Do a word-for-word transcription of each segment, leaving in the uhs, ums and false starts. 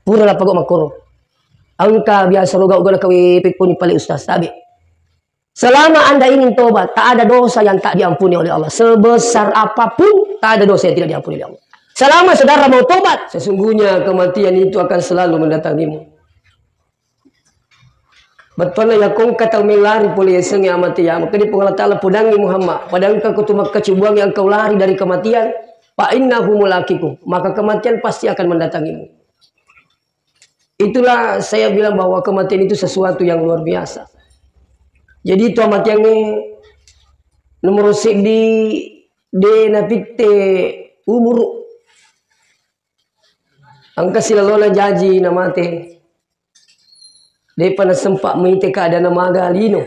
Pura lappa gau makkoro. Engka biasa roga uga nakawe pekkoni pale ustaz. Tabe. Selama Anda ingin tobat, tak ada dosa yang tak diampuni oleh Allah. Sebesar apapun, tak ada dosa yang tidak diampuni oleh Allah. Selama saudara mau tobat, sesungguhnya kematian itu akan selalu mendatangimu. Bettuanna yakko engka tau melari pole yasengnge amate ya, maka di Puang Allah Ta'ala, "Pudangngi Muhammad, pada engka kutu makkacubuangngi engkau lari dari kematian, fa innahu mulaqikum, maka kematian pasti akan mendatangimu." Itulah saya bilang bahwa kematian itu sesuatu yang luar biasa. Jadi itu amatiangnge nomor seddi de napitte umuru. Engka silalona jaji namate. Depa nasempa mite keadaan maga lino.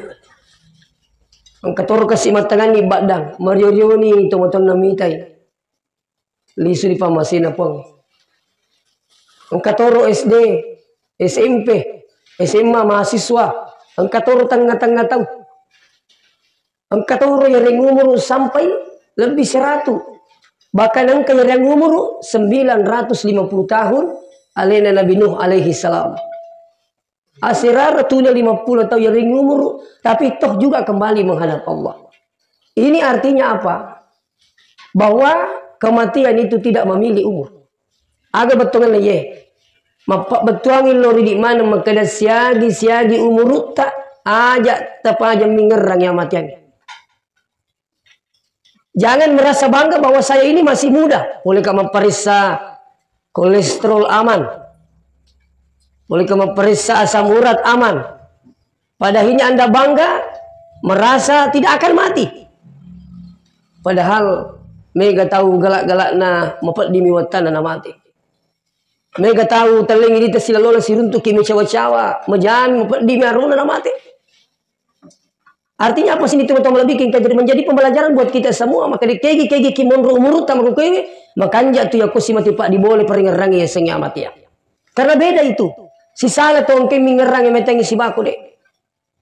Engka toro kasi mattanganni baddang, mario-rioni tomatoanna mitai. Lisu di pammasena Puang. Engka toro S D, S M P, S M A mahasiswa. Engka toro tengnga-tengnga tau. Engka toro yareng umuru sampai lebbi seratu. Bahkan engka yareng umuru sembilan ratus lima puluh tahun alena Nabi Nuh alaihi salam. Asirara tuna lima puluh tau yareng umuru, tapi toh juga kembali menghadap Allah. Ini artinya apa? Bahwa kematian itu tidak memilih umur. Aga bettuanna ye. Mappabbettuangi lo ridi maneng makkeda siagi-siagi umurutta, aja tapaja mingerrang ya matiang. Jangan merasa bangga bahwa saya ini masih muda. Bolehkah memperiksa kolesterol aman? Bolehkah memperiksa asam urat aman? Pada akhirnya Anda bangga, merasa tidak akan mati. Padahal mega tau galak-galakna mapeddi mi wattanna namate. Mega tau tellengi rita silalona siruntuki mi cawa-cawa, majami mapeddi mi arona namate. Artinya apa sini teman-teman lebih kita jadi menjadi pembelajaran buat kita semua. Maka di kegi kegi ki monro umurutta maka kuewe, makanja tu yako simati pak dibole peringerangi ya sengi amat ya. Karena beda itu. Sisala tongke mingerangi metengi sibako de.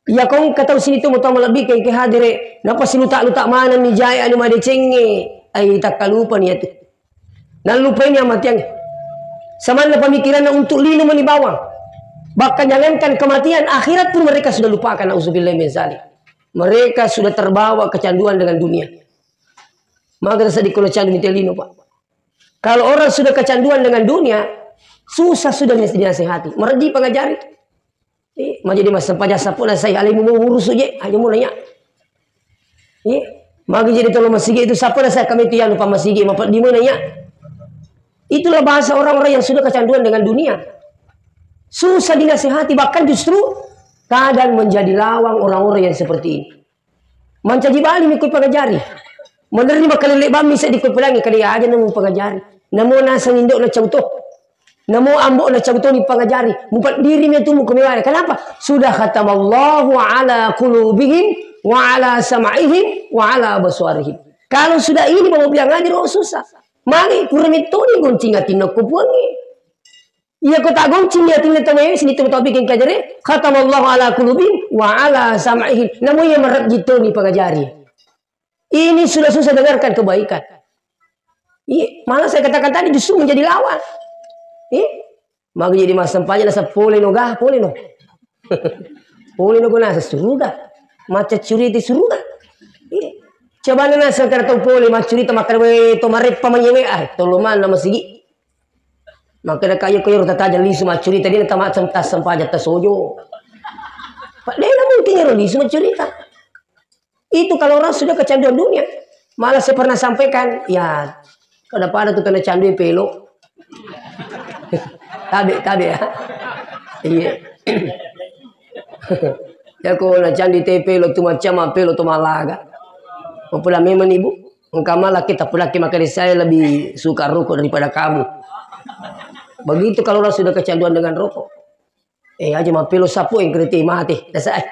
Iya kong katau sini tu mutama lebih ke hadire. Napa silutak-lutak mana ni jaya anu madecengi. Ai takkalupa ni atu. Nallupai ni amatiang. Samanna pemikiranna untuk lino mani bawang. Bahkan jangankan kematian, akhirat pun mereka sudah lupakan. Nauzubillah min zalik. Mereka sudah terbawa kecanduan dengan dunia. Maka sedih kalau candu mite lino, Pak. Kalau orang sudah kecanduan dengan dunia, susah sudah dinasihati. Mereji pengajari. Eh, majadi massempajang sappo na sai alemu mau urusu je, aja mau nanya. Eh, magi jadi tolong masigi itu sappo na sai kami itu yang lupa masigi mau di mana ya? Itulah bahasa orang-orang yang sudah kecanduan dengan dunia. Susah dinasihati, bahkan justru kadang menjadi lawang orang-orang yang seperti ini. Mancaji bali mi koi pangajari. Menerima kalelle bammi seddi koi pelangi kada aja nemu pangajari. Namo nasang indo na cauto. Namo ambo na cauto ni pangajari. Mupaddiri mi tu muko meware. Kenapa? Sudah khatamallahu ala qulubihim wa ala sam'ihim wa ala absarihim. Kalau sudah ini mau bilang aja roh susah. Magi kurang itu ni gunting atinna ko puangi. Iya ko tagoncing ya tinna tawwe sini tu topik yang kajere. Khatamallahu ala qulubihim wa ala sam'ihim. Namu iya marabji toni pangajari. Ini sudah susah dengarkan kebaikan. Iya, malah saya katakan tadi justru menjadi lawan. Iya. Maka jadi massempajang nasa pole no gah, pole no. Pole no guna suruga. Maca curita suruga. Iya. Coba nasa kara tau pole maccurita makkeda we to mareppa manyewe ah, tollo manna masigi. Makkeda kaya ko ero tataja lisu maccurita, dena tama sem-, tassempajang tasojo. Pak, dena mungkin ero lisu maccurita. Itu kalau orang sudah kecanduan dunia. Malah saya pernah sampaikan, ya, pada-pada tu tanda candu pelo. Tabe, tabe ya. Iya. Ya ko na candu te pelo tu macam pelo tu malaga. Mapula memang ibu. Engka mala kita pulaki makanya saya lebih suka rokok daripada kamu. Begitu kalau orang sudah kecanduan dengan rokok. Eh, aja mapelo sapu yang kereta mati. Dasa eh.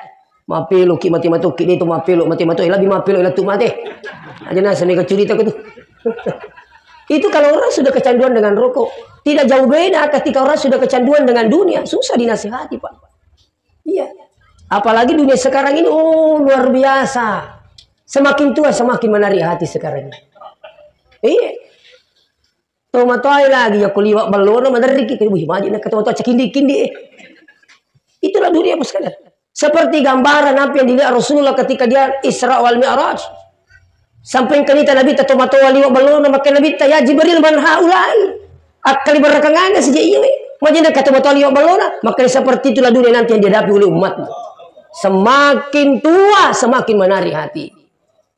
Mapelo ki mati matu ki itu mapelo mati matu eh, lebih mapelo latu mati. Aja nasa mega curita ko tu. Itu kalau orang sudah kecanduan dengan rokok, tidak jauh beda ketika orang sudah kecanduan dengan dunia, susah dinasihati, Pak. Iya. Apalagi dunia sekarang ini, oh, luar biasa. Semakin tua, semakin menarik hati sekarang ini. Iya. Tomatoai lagi, yakko liwa ballona, maderriki, wih, maji na tomatoa cakindi-kindi, eh. Itulah dunia, Bos, sekalian. Seperti gambaran apa yang dilihat Rasulullah ketika dia Isra wal Mi'raj. Sampai kenita Nabi ta tomatoa liwa ballona, maka Nabi ta, "Ya Jibril, man haulai?" Akkali barakangana saja iya, we. Maji na tomatoa liwa ballona, maka seperti itulah dunia nanti yang dihadapi oleh umatmu. Semakin tua, semakin menarik hati.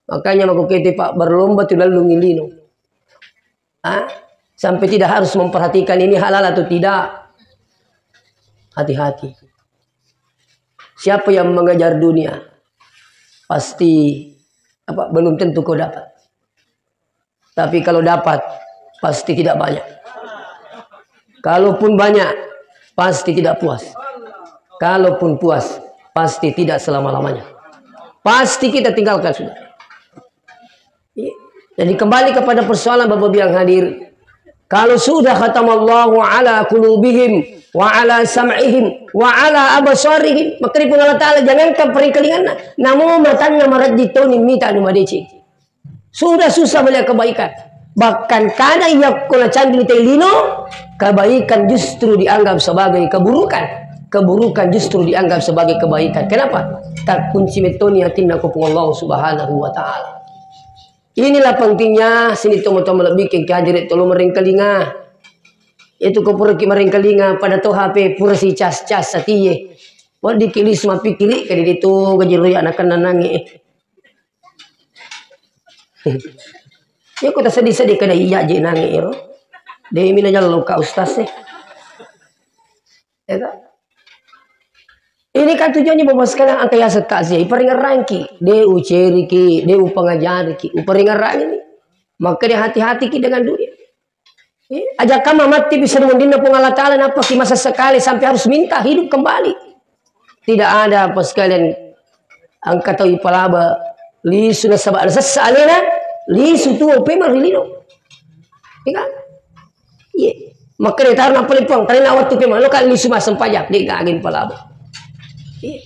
Makanya mako kete, Pak, berlomba tu lallung lino. Ah, sampai tidak harus memperhatikan ini halal atau tidak. Hati-hati. Siapa yang mengejar dunia, pasti apa, belum tentu kau dapat. Tapi kalau dapat, pasti tidak banyak. Kalaupun banyak, pasti tidak puas. Kalaupun puas, pasti tidak selama-lamanya. Pasti kita tinggalkan sudah. Iya. Jadi kembali kepada persoalan Bapak Ibu yang hadir. Kalau sudah khatamallahu ala qulubihim wa ala sam'ihim wa ala absarihim, maka ri Puang Allah Ta'ala jangankan paringkalinganna, namo matanna marajji toni mita anu madeceng. Sudah susah melihat kebaikan. Bahkan kadang yakko nacandili tai lino, kebaikan justru dianggap sebagai keburukan. Keburukan justru dianggap sebagai kebaikan. Kenapa? Takkunci mettoni atinna ko Puang Allah Subhanahu wa Ta'ala. Inilah pentingnya sini tomo-tomo lebih ke kajere tolo merengkalinga. Itu ko pura ki merengkalinga pada to H P pura si cas-cas satie. Wedding ki lisu mappikiri ke di tu gajero ya nakenna nangi. Ya ko tasedih-sedih kada iya je nangi ero. Demi na jalo ka ustaz eh. Ya ta? Ini kan tujuannya Bapak sekalian angka yaseng takziah, iparingerrangki, de uceriki, de upangajariki, uparingerrangi. Maka dia hati-hatiki dengan dunia. Eh, aja kama mati bisa dimundinna Puang Allah Ta'ala, napaki masa sekali sampai harus minta hidup kembali. Tidak ada apa sekalian angka tau ipalaba lisu nasaba nasessa alena, lisu tuo pemang ri lino. Iya kan? Iya. Makanya taruh apa Puang, tadi nak waktu pemang, lo kan lisu masem pajak, dia gagin palaba. Iya.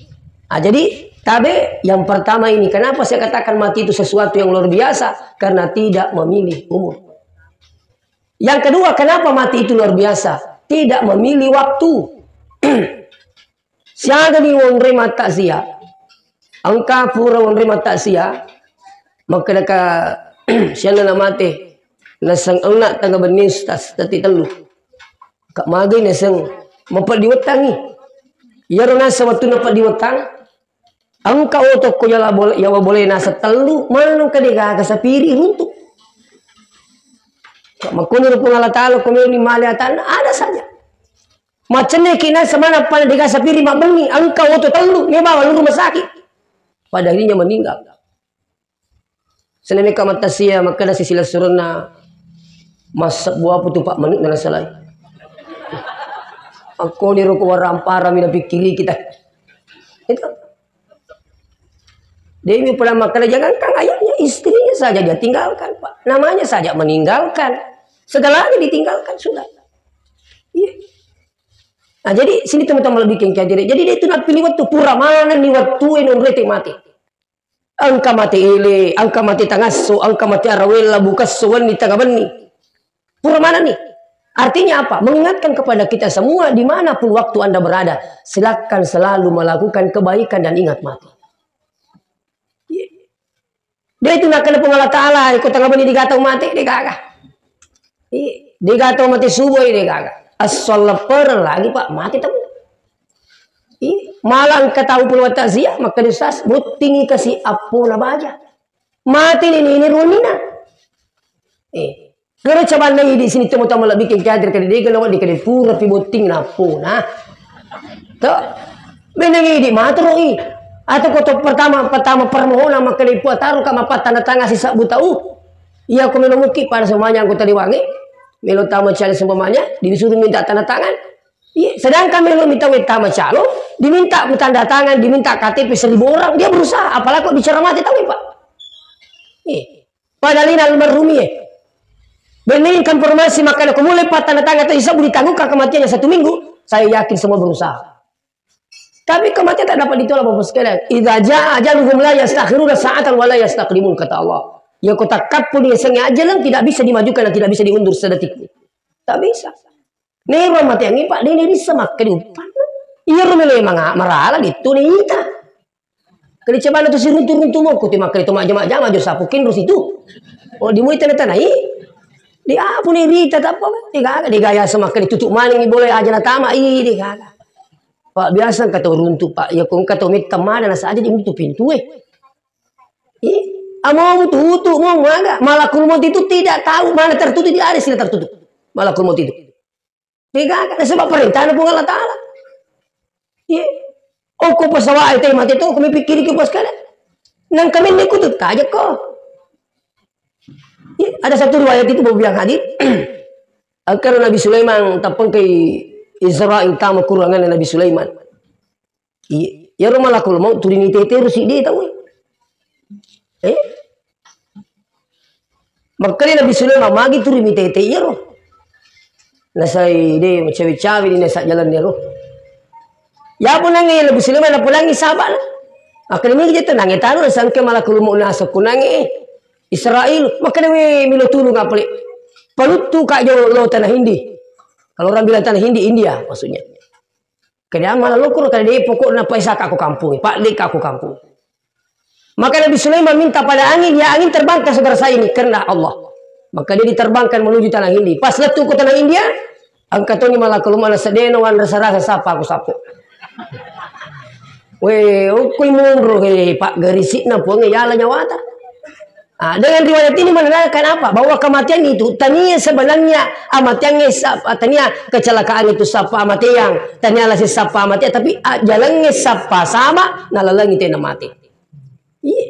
Ah, jadi, tabe yang pertama ini, kenapa saya katakan mati itu sesuatu yang luar biasa? Karena tidak memilih umur. Yang kedua, kenapa mati itu luar biasa? Tidak memilih waktu. Siaga ni wonre mataksia. Engka pura wonre mataksia. Makkedaka sianna namate. Naseng onna tanga benni ustaz, teti tellu. Kak magai naseng mapeddi wettangi. Iyaro naseng wettunna peddi wettang. Engka oto ko yala bole, yawa bole naseng tellu, maneng ka degaga sapiri runtu. Kak makkoni ro Puang Allah Ta'ala ko meni male atanna, ada saja. Macenne ki naseng mana pada degaga sapiri mabbenni, engka oto tellu, me bawa lu rumah sakit. Pada akhirnya meninggal. Sena meka mattasia, makkeda sisila surenna, massebbu apa tu Pak Manuk na nasalai. Akkoni ro ko warampara mi napikkiri kita. Itu. Dewi pernah makkeda, jangankan ayahnya, istrinya saja dia tinggalkan, Pak. Namanya saja meninggalkan. Segalanya ditinggalkan sudah. Iya. Nah, jadi sini teman-teman lebih kengkeng jadi. Jadi dia itu napilih waktu pura mana ni waktu yang mate. Engka mate ele, engka mate tangasso, engka mate arawella, bukasso, wenni, tengnga benni. Pura manenni. Artinya apa? Mengingatkan kepada kita semua, dimanapun waktu Anda berada, silakan selalu melakukan kebaikan dan ingat mati. Iya. Dia itu nak kena Puang Allah Ta'ala, iko tengnga benni digatau mate, dia gaga. Iya, digatau mate subuh, dia gaga. Asal leperan lagi, Pak, mate temu. Iya, malah engka tau pulwata zia, maka dia sas, bottingi kasi appona baja. Mate ni, ni, ni runina. Eh, kero cabanna idi sini temu-temu lebih ke kadir kade dega lawan di kade pura pi botting nappona. To, meneng idi maturu i. Atau koto pertama, pertama permohonan maka di puataro kama patanda tangan si sabbu tau. Iya ko melo muki pada semuanya anggota dewangi. Melo tama cari seumpamanya, disuruh minta tanda tangan. Iya, sedangkan melo minta wetama calo, diminta tanda tangan, diminta K T P seribu orang, dia berusaha. Apalagi kok bicara mati, tahu ya, Pak? Iya. Padahal ini almarhum ya. Bening konfirmasi makanya ko mulai patanda tangan itu bisa ditangguhkan kematiannya satu minggu, saya yakin semua berusaha. Tapi kematian tak dapat ditolak, Bapak sekalian. Idza jaa ajaluhum la yastakhiruna sa'atan wa la yastaqdimun, kata Allah. Ya, ko takkappu di sengi ajalan tidak bisa dimajukan dan tidak bisa diundur sedetik. Tak bisa. Nero mateangngi, Pak, de' nirissa makkeda uppanna. Iyaro melo manga-, marala dittu niita. Kali cebana tu siruntu-runtu mokko tu makkeda tu majama-jama jo sapu kenro situ. Oh, dimulai tana-tanai. Di apa ni rita tak apa? Di gaga, di gaya sama kali tutup maning boleh aja na tama i di gaga. Pak, biasa engka tau runtu, Pak. Ya, ko engka tau metta mana na saja di runtu pintu, eh. Ih, amo tutup mau maga. Malakul maut itu tidak tahu mana tertutup, tidak ada istilah tertutup. Malakul maut itu. Degaga, nasaba parentana Puang Allah Ta'ala. Iya. Oh, ko pesawat itu mati tu, kami pikir ke pas kala. Nang kami ni kutut aja ko. Iya, ada satu riwayat itu, Bapak yang hadir. Agar Nabi Sulaiman tapang ke Israel tamu kurangan Nabi Sulaiman. Iya, iyaro malakul maut tuli mitete ro siddi tau. Eh? Makkeda Nabi Sulaiman, magi tuli mitete iyaro. Nasai de macawe-cawe ni nasa jalan iyaro. Ya pun nange Nabi Sulaiman, apa nange sahabat? Makkeda magi jatuh nange tanu sangke malakul maut nasa kunange Israel. Makkeda we milo tulung apa le? Paluttu ka jo lo tanah Hindi. Kalau orang bilang tanah Hindi, India maksudnya. Kada malah lokor, kada de pokokna paisa ka ko kampung, pak de ka ko kampung. Maka Nabi Sulaiman minta pada angin, ya angin terbangkan saudara saya ini karena Allah. Maka dia diterbangkan menuju tanah Hindi. Pas lettu ko tanah India, angkatongi malakul maut sedena wan rasa-rasa sapa aku sapu. We, ukui munro he pak garisikna puang yala nyawata. Ah, dengan riwayat ini menandakan apa? Bahwa kematian itu tania sebenarnya amateangnge sap-, tania kecelakaan itu sapa amateang, tania lase sapa amateang, tapi ajalangnge sapa sama nalalangi tena mate. Iya.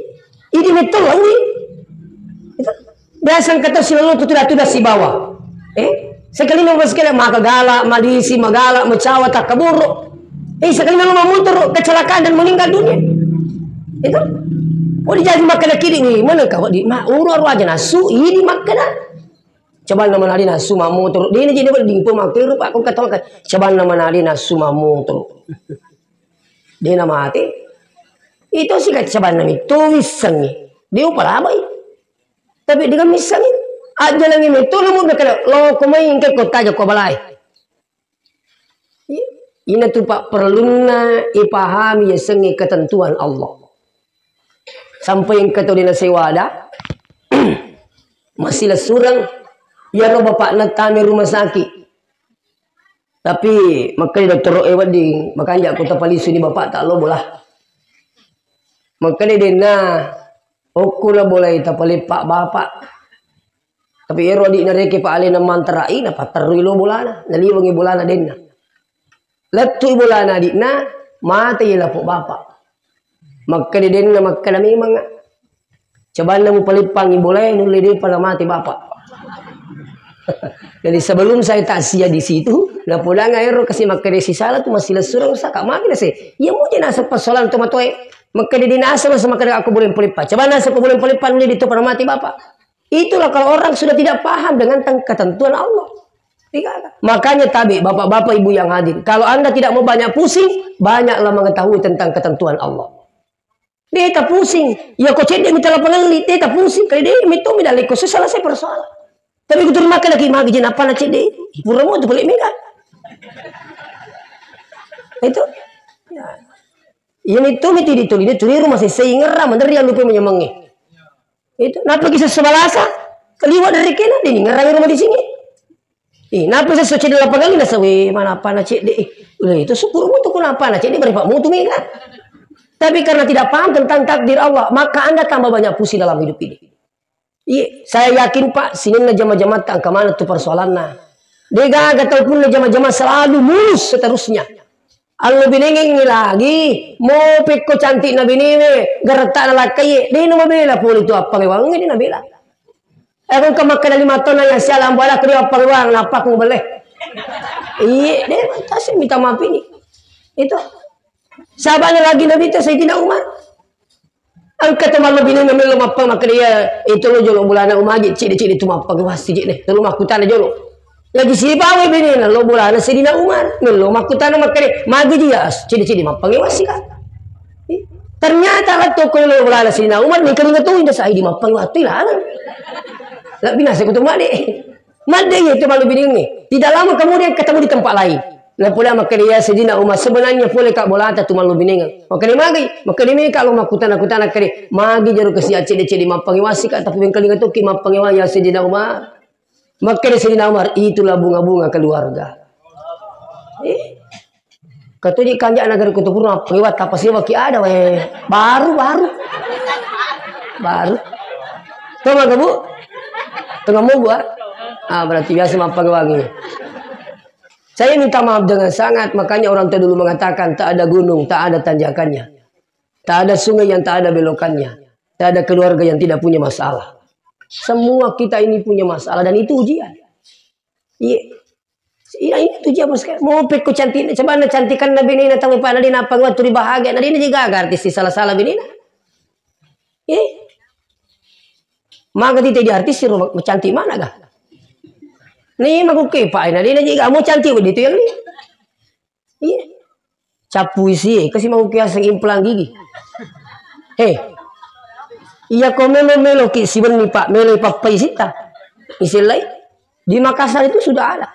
Ini betul lagi. Itu. Biasa engka tau silolong tu tuda-tuda sibawa. Eh? Sekali nang sekali maka galak, madisi, magalak, macawa, takaburu. Eh, sekali nang mamuturu, kecelakaan dan meninggal dunia. Itu. Oh, dijaji makkeda kidi ni, mana kau di ma uru aru aja nasu, ini makkeda. Coba nama nadi nasu mamuturu. Dia ni jadi buat dimpo makkeda rupa aku kata makkeda. Coba nama nadi nasu mamuturu. Dia nama mati. Itu sih kata coba nama itu wissengi. Dia upalabai. Tapi dengan misalnya, aja lagi itu namun berkata, lo kumai engke kota aja kau balai. Ina tu pak perlunna ipahami yasengnge ketentuan Allah. Sampai engka tau dena sewada, masih lesureng, iyaro bapakna tame rumah sakit. Tapi makkeda dottoro e wedding, makanja ko tapalisuni bapak tak lo bola. Makkeda denna, okko na bolai tapaleppa bapak. Tapi ero adik nareke pa alena mantarai, napatterrui lo bolana, naliwengi bolana denna. Lettui bolana adikna, mate lapo bapak. Makkeda denna, makkeda memang. Cobanna mupaleppangi bolae, nulle depa namate bapak. Jadi sebelum saya takziah di situ, napodanga ero kasi makkeda sisala tu masih lesureng saka magi nase. Iya muje naseng persoalan tu matoe. Makkeda dinaseng nase makkeda aku boleh peleppa. Coba nase aku boleh peleppa nulle ditopa namate bapak. Itulah kalau orang sudah tidak paham dengan teng-, ketentuan Allah. Tidak ada. Makanya tabe, bapak-bapak, ibu yang hadir, kalau Anda tidak mau banyak pusing, banyaklah mengetahui tentang ketentuan Allah. Deta pusing. Ya ko cedde mita lapangelli, deta pusing. Kali de mito mi dalle ko selesai persoalan. Tapi kutu rumah lagi magi je napana cedde. Pura mo tu balik mega. Itu. Ya. Iya mito miti dituli, dituli rumah sesei ngerra, meneri yang lupa menyemangi. Itu, nappa ki sesso balasa, kaliwa dari kena, dini ngerang rumah di sini. Eh, nappa sesso cedde lapangelli nasawe, mana apa na cedde, eh, lah itu syukur mutu, kenapa na cedde, beri pak mutu mega. Tapi karena tidak paham tentang takdir Allah, maka Anda tambah banyak pusing dalam hidup ini. Iya, saya yakin, Pak, sininna jama-jama tangka mana tu persoalanna. Degaga tau punna jama-jama selalu mulus seterusnya. Allo binengengngi lagi, mo pekko cantikna benewe, garettana lakkaie, de na mabela pole tu apparewangnge, de nabela. Eh, ko engka makkeda lima taunna ya siala ambo alakku de apparewangngi, nappa ku belle. Iye, de, tasik minta maaf ini. Itu. Sahabatnya lagi Nabi itu Sayyidina Umar. Engka to mallo binenna mello mappang makkeda, iya, eh, tolo jolo bolana umaji, cidi-cidi tu mappang wasi je deh, tolo makkutana jolo. Lagi sibawa binenna lo bolana Sayyidina Umar, mello makkutana makkeda, magi dia, cidi-cidi mappang wasi ka. Eh, ternyata lettu ko lo bolana Sayyidina Umar, ni kalinga tu inda sai di mappang watu ilangan. Lebbi nasa kutu made. Made iya to mallo binenna. Tidak lama kemudian ketemu di tempat lain. Nah, pole makkeda, "Ya Sayyidina Umar, sebenarnya pole ka bolata tu mallobinengeng." Makkeda, "Magi?" Makkeda, "Meka lo makkutana-kutana kede, magi jero kasi cedde-cedde mappangewasi ka, tapi wengkalinga tokki mappangewasi ya Sayyidina Umar." Makkeda Sayyidina Umar, "Itulah bunga-bunga keluarga." Eh? Katoji kanja negara Kutupurna, mappangewang, tappa sewaki ada, weh. Baru, baru. Baru. Tau maka, Bu? Tengah mau, Bu, ah? Ah, berarti biasa mappangewang. Saya minta maaf dengan sangat, makanya orang tua dulu mengatakan, "Tak ada gunung, tak ada tanjakannya. Tak ada sungai yang tak ada belokannya. Tak ada keluarga yang tidak punya masalah." Semua kita ini punya masalah dan itu ujian. Iya. Iya, itu ujian, Bos. Mau pekko cantik, coba na cantikan na benena tau, Pak, na de nappa wattu ri bahagia, na de na je gaga artis salah-salah benena. Eh? Maga tite di artis ro cantik mana ga? Ni maku ke, Pak, na de na je gaga, mau cantik begitu yang ni. Iya. Cappu isi, kasi mau kiaseng implang gigi. Hei. Iya ko melo-melo ki sibenni, Pak, melo pappai sita. Isi lai. Di Makassar itu sudah ada.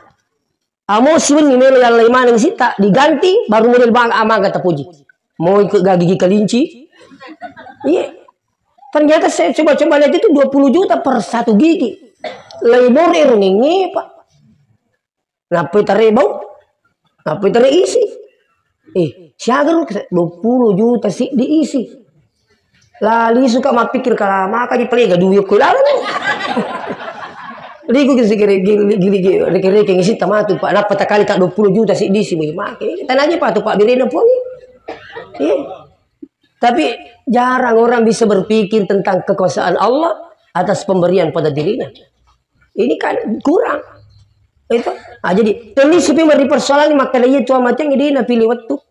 Amo siwenni melo yallai maneng sitta, diganti, baru model bang amaga tapuji. Mau ikut gak gigi kelinci? Iya. Ternyata saya coba-coba lihat itu dua puluh juta per satu gigi. Lebih murah ero ngengnge, Pak. Nappa tare bau? Nappa tare isi? Eh, siaga lu dua puluh juta si diisi. Lali suka mappikir kala maka di pale ga duit ko lalo. Liku gisi gere gili gili gili reke reke ngisi tamatu, Pak. Nappa takali tak dua puluh juta si diisi mai make. Tanaje patu, Pak, birena poni. Iya. Tapi jarang orang bisa berpikir tentang kekuasaan Allah atas pemberian pada dirinya. Ini kan kurang. Itu. Ah, jadi, tuli sipi mari persoalan makkeda iya tua mate de napilih wettu.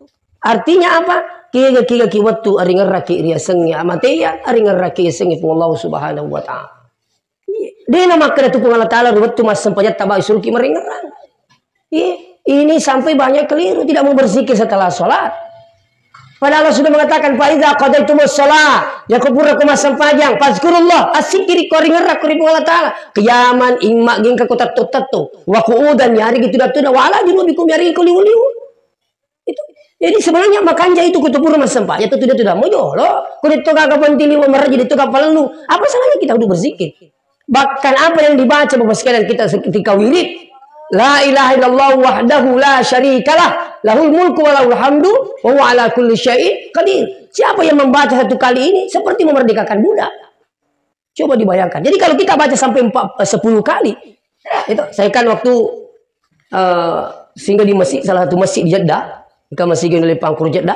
Artinya apa? Kega-kega ki wettu aringerraki riasengnge amateya, aringerraki riasengnge Puang Allah Subhanahu wa Ta'ala. Iya. De na makkeda tu Puang Allah Ta'ala ri wettu massempajatta bawa suruki maringerrang. Iya. Ini sampai banyak keliru, tidak mau berzikir setelah sholat. Padahal Allah sudah mengatakan, "Fa idza qadaitumus shalah," ya ko pura ko massempajang, "fazkurullah," assikkiri ko ringerrang ko ri Puang Allah Ta'ala. Qiyaman, imma gengka ko tetto-tetto, wa qu'udan, yarigi tuda-tuda, wa ala junubikum, yarigi ko liwu-liwu. Itu. Jadi sebenarnya makanja itu ko pura massempajang, itu tuda-tuda mo jolo. Ko detto gaga penting liwa maraji, detto gaga pallu. Apa salahnya kita duduk berzikir? Bahkan apa yang dibaca, Bapak sekalian, kita ketika wirid, "La ilaha illallah wahdahu la syarikalah, lahul mulku wa lahul hamdu, wa huwa ala kulli syai'in qadir." Siapa yang membaca satu kali ini seperti memerdekakan budak. Coba dibayangkan. Jadi kalau kita baca sampai empat, eh, sepuluh kali, itu saya kan waktu, eh, singgah di masjid, salah satu masjid di Jeddah, ke Masjid Gunung Lepang Kuru Jeddah.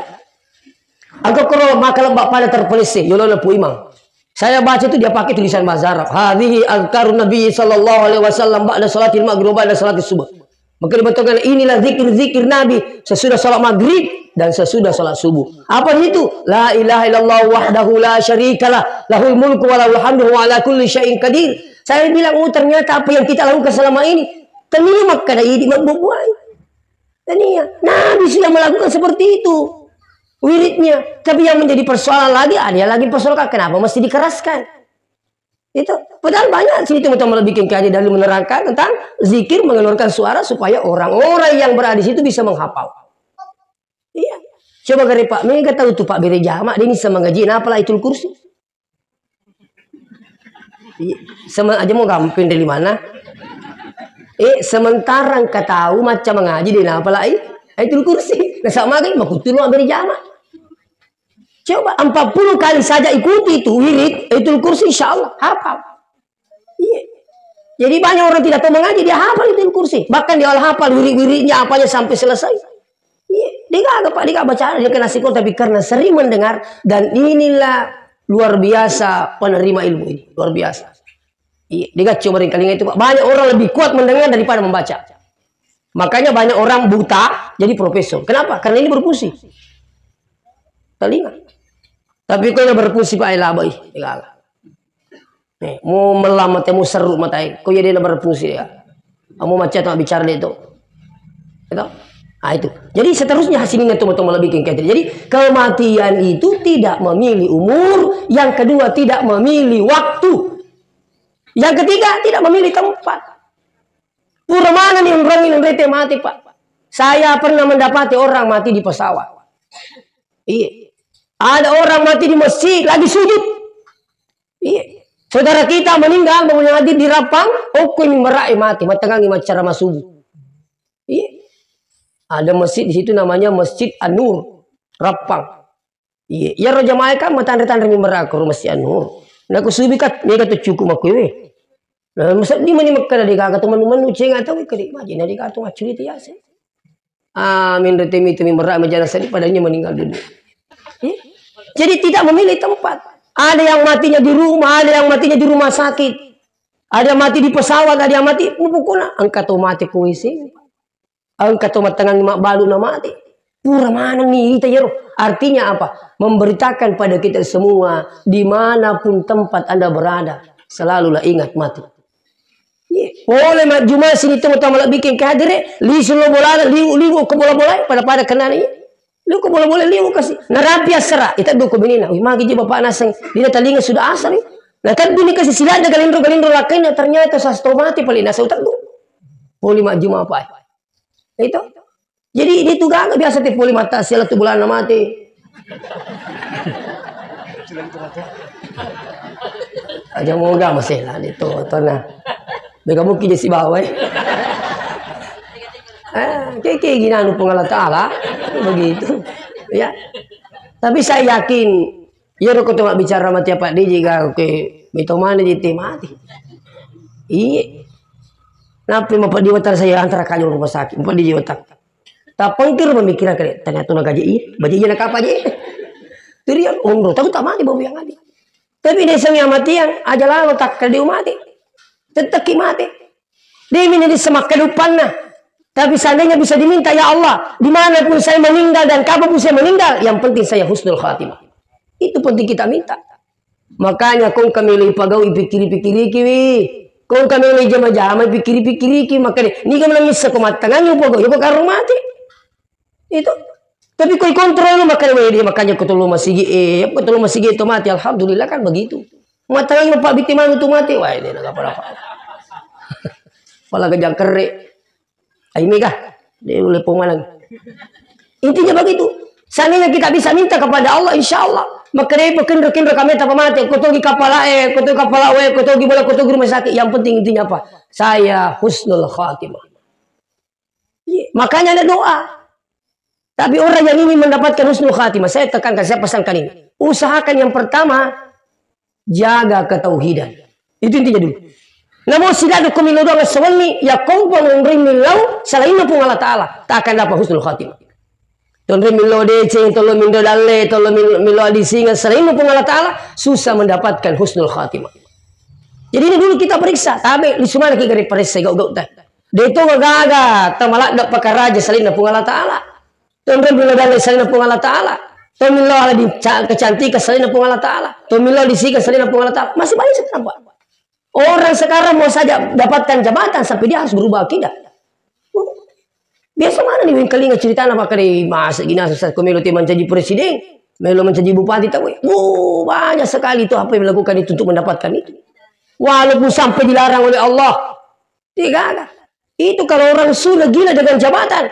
Aku koro maka lebak pada terpeleseh, yolona Pu Imang. Saya baca itu dia pakai tulisan bahasa Arab. "Hadhihi azkarun Nabi sallallahu alaihi wasallam ba'da salatil maghrib wa ba'da salatis subuh." Maka dibacakan, "Inilah zikir-zikir Nabi sesudah salat maghrib dan sesudah salat subuh." Apa itu? "La ilaha illallah wahdahu la syarikalah, lahul mulku wa lahul hamdu wa ala kulli syai'in qadir." Saya bilang, "Oh, ternyata apa yang kita lakukan selama ini, tenia makkeda idi mabbuai." Tenia. Nabi sudah melakukan seperti itu wiridnya. Tapi yang menjadi persoalan lagi, ada yang lagi persoalkan, kenapa mesti dikeraskan? Itu. Padahal banyak sih teman-teman bikin kaji dalil menerangkan tentang zikir mengeluarkan suara supaya orang-orang yang berada di situ bisa menghafal. Iya. Coba gare Pak Mega tahu tuh Pak bere jama, dia bisa mengaji, nah, apalah Ayatul Kursi. Iya. Sama aja mau gamping dari mana? Eh, sementara engkau tahu macam mengaji, dia apalah Ayatul Kursi. Nah, sama lagi, mau kutu lu bere jama. Coba empat puluh kali saja ikuti itu wirid, Ayatul Kursi, insya Allah hafal. Iya. Jadi banyak orang tidak tahu mengaji, dia hafal Ayatul Kursi. Bahkan dia hafal wirid-wiridnya apanya sampai selesai. Iya, dia gak apa, dia gak baca, dia kena psikologi, tapi karena sering mendengar, dan inilah luar biasa penerima ilmu ini, luar biasa. Iya, dia gak coba ringkalinga itu, Pak. Banyak orang lebih kuat mendengar daripada membaca. Makanya banyak orang buta jadi profesor. Kenapa? Karena ini berfungsi. Telinga. Tapi kalau berfungsi, Pak, ai laba, ih, dia gak. Eh, mau melam mate, mau seru mate, kau jadi ada berfungsi ya. Kamu macam tak bicara dia itu. Gitu? Ah, itu. Jadi seterusnya hasilnya tuh, teman-teman, lebih kayak gitu. Jadi kematian itu tidak memilih umur, yang kedua tidak memilih waktu. Yang ketiga tidak memilih tempat. Pura maneng ni onrong ini, onrete mati, Pak. Saya pernah mendapati orang mati di pesawat. Iya. Ada orang mati di masjid, lagi sujud. Iya. Saudara kita meninggal, bangun hadir di Rappang, okko mimbara'e mati, mattengangi maccara masubu. Iya. Ada masjid di situ namanya Masjid An-Nur, Rappang. Iya, iyaro jamaah kan matanre-tanre mimbara'e ko Masjid An-Nur. Naku subi kat, mega tu cukup makkuwe. Nah, masa di mani makkada de gaga tu manu-manu cenga tau kade maji na de gaga tu macuri tiase. Ah, minre temi temi mimbara'e majana sadi padanya meninggal dunia. Iya. Jadi tidak memilih tempat. Ada yang matinya di rumah, ada yang matinya di rumah sakit. Ada yang mati di pesawat, ada yang mati, pokoknya engka to mati ko W C. Engka to mattengangi mabbalu na mati. Pura maneng ni ita yero. Artinya apa? Memberitakan pada kita semua, dimanapun tempat Anda berada, selalulah ingat mati. Iya. Pole majjuma sini tu mata malak bikin kadere, lisu lo bolana, liu, liu ke bola-bola, pada-pada kena ni. Liu ke bola-bola, liu kasih. Narapi asara, ita duko binina. Wih, magi je bapak naseng, dina talinga sudah asar ni. Nah, kan dini kasih silat ada galindro-galindro lakai, nah, ternyata sasto mati paling nasa utak tu. Poli majjuma apa? Itu. Jadi, dia tu gaga biasa te poli mata siala tu bolana mati. Aja moga masih lah dia tu, tu nah. Bega mungkin dia si bawa, eh. Ah, kayak, kayak gini anu Puang Allah Ta'ala. Begitu. Ya. Tapi saya yakin, iyaro ko to mabbicara mati apa diji ga ke mito mana je te mati. Iya. Nappi mapeddi wetang saya antara kaju rumah sakit, mapeddi wetang. Tapengkir memikirkan kali, ternyata na gaji iya, baji iya na kapa je. Turian onro, tahu tak mati babu yang adi. Tapi desa yang mati yang aja lalo tak kali mati. Teteki mati. Dia ini semak kehidupannya. Tapi seandainya bisa diminta, "Ya Allah, dimanapun saya meninggal dan kapanpun saya meninggal, yang penting saya husnul khatimah." Itu penting kita minta. Makanya kong kami lagi pagau ipikiri-pikiriki wi. Kong kami lagi jama-jama ipikiri-pikiriki. Makanya niga menangis seko matangani upagau, yoko karo mati. Itu. Tapi koi kontrol lu makanya, weh, dia makanya ko tolong masigi, eh, apa tolong masigi itu mati. Alhamdulillah kan begitu. Matangani Pak Biti manu tu mati. Wah, ini nggak apa-apa. Pala kejang kere. Ai mega. Dia boleh pemanang. Intinya begitu. Seandainya kita bisa minta kepada Allah, insya Allah. Maka dia pun kendro-kendro kami tak mati. Kau togi kapala eh, kau togi kapala eh, kau togi bola, kau togi rumah sakit. Yang penting intinya apa? Saya husnul khatimah. Iya, makanya ada doa. Tapi orang yang ingin mendapatkan husnul khatimah, saya tekankan, saya pesankan ini. Usahakan yang pertama, jaga ketauhidan. Itu intinya dulu. Namun silaga ko milo doang sewenni, ya kau pun onroi milo selain Puang Allah Ta'ala, tak akan dapat husnul khatimah. Tonroi milo deceng, tolong milo dalle, tolong milo, milo adisingan selain Puang Allah Ta'ala, susah mendapatkan husnul khatimah. Jadi ini dulu kita periksa, tabe lisu mana ki gare paressa gau-gau ta. De to gaga, tamaladda pakaraja selain Puang Allah Ta'ala. Tonroi milo dalle selain Puang Allah Ta'ala. To milo ala di ca-, kecantikan selain Puang Allah Ta'ala. To milo disikan selain Puang Allah Ta'ala. Masih banyak saya nampak. Orang sekarang mau saja dapatkan jabatan sampai dia harus berubah akidah. Biasa mana nih wengkalinga ceritanya pakai masa gini susah ko melo te mancaji presiden, melo mancaji bupati tahu. Oh, banyak sekali itu apa yang dilakukan itu untuk mendapatkan itu. Walaupun sampai dilarang oleh Allah, tidak ada. Itu kalau orang sudah gila dengan jabatan,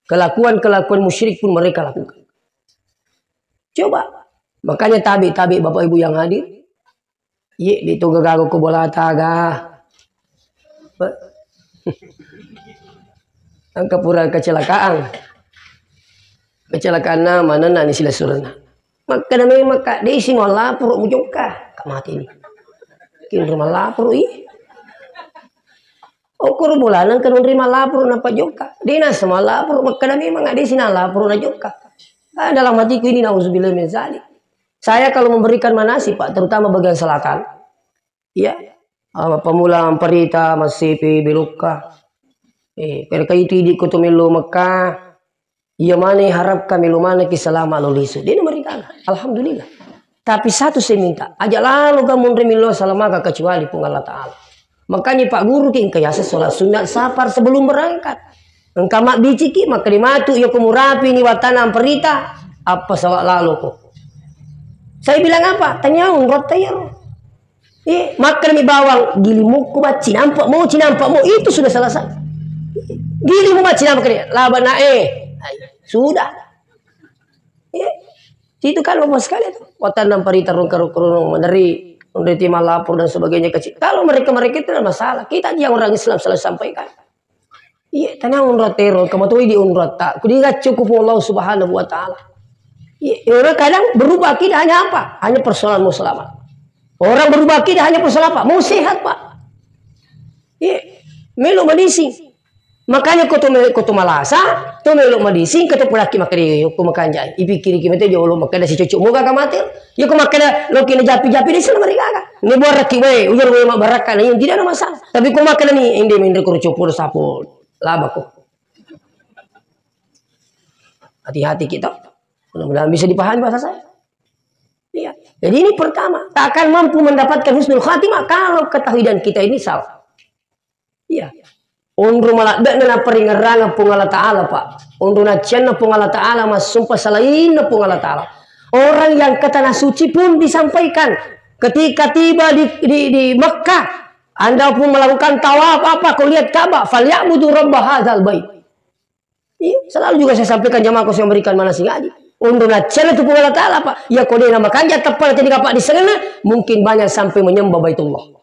kelakuan-kelakuan musyrik pun mereka lakukan. Coba. Makanya tabe-tabe Bapak Ibu yang hadir, iye, de to gaga ko bolata ga. Engka pura kecelakaan. Kecelakaan na mana na ni sila surna. Makkeda memang ka, de si mallaporo mujokka. Ka mate ni. Kinro mallaporo i. Okoro bolana engka nonri mallaporo nappa jokka. De nasa mallaporo, makkeda memang de si nallaporo na jokka. Ah, dalam hatiku ini, nauzubillah min zalik. Saya kalau memberikan manasik, Pak, terutama bagian selatan, ya, ah, Pamulang, Parita, Massipi, Bilukka, eh, pada kai tu idi ko to melo Mekah, iya mana harapkan melo mana ki selama lo lisu. Dia nomor ikan. Alhamdulillah. Tapi satu saya minta, aja lalo ga munri melo selama ka kecuali Puang Allah Ta'ala. Makanya Pak Guru ki engka yaseng sholat sunat safar sebelum berangkat. Engka mabbiciki, makkeda matu, iya ko murapi ni watana amperita, apa sawat lalo ko. Saya bilang apa? Tanya umroh tayar. Eh, makkeda mi bawang, gilimukku bacci, nampak mau, cinampak mau, itu sudah selesai. Gili mu macina makanya, laba na eh. Sudah. Ya. Itu kan lomba sekali itu. Watan dan parita rungka-rungka dari udah tim lapor dan sebagainya kecil. Kalau mereka-mereka itu tidak masalah. Kita aja yang orang Islam selalu sampaikan. Iya, tenang umrah teror, kamu tuh di umrah tak. Kudi cukup Allah Subhanahu wa Ta'ala. Iya, orang kadang berubah akidah hanya apa? Hanya persoalan mau selamat. Orang berubah akidah hanya persoalan apa? Mau sehat, Pak. Iya, melo medising. Makanya kau tuh melo, kau tuh malasa, tuh melo medising, kau tuh pulaki makan dia, kau makan jai. Ipikiri kita jolo makan si cucuk muka kamate. Ya kau makan lo kena japi-japi di sana mereka kan. Ini buat raki we, ujar we mak baraka, nah, yang tidak ada masalah. Tapi kau makan nih, ini mending kau cukur sapol. Laba kau. Hati-hati kita. Mudah-mudahan bisa dipahami bahasa saya. Iya. Jadi ini pertama, tak akan mampu mendapatkan husnul khatimah kalau ketahuidan kita ini salah. Iya. Onro maladde'na naparingerrangeng Puang Allah Ta'ala, Pak. Onro naccianna Puang Allah Ta'ala, massumpa salainna Puang Allah Ta'ala. Orang yang ke tanah suci pun disampaikan. Ketika tiba di, di, di Mekah, Anda pun melakukan tawaf apa, kau lihat Ka'bah, "Falyabudu rabba hadzal bait." Iya, selalu juga saya sampaikan jamaah yang memberikan manasik haji. Onro naccianna tu Puang Allah Ta'ala, Pak. Ya, kau dia nama kanja tepat nanti kapal di sana, mungkin banyak sampai menyembah Baitullah.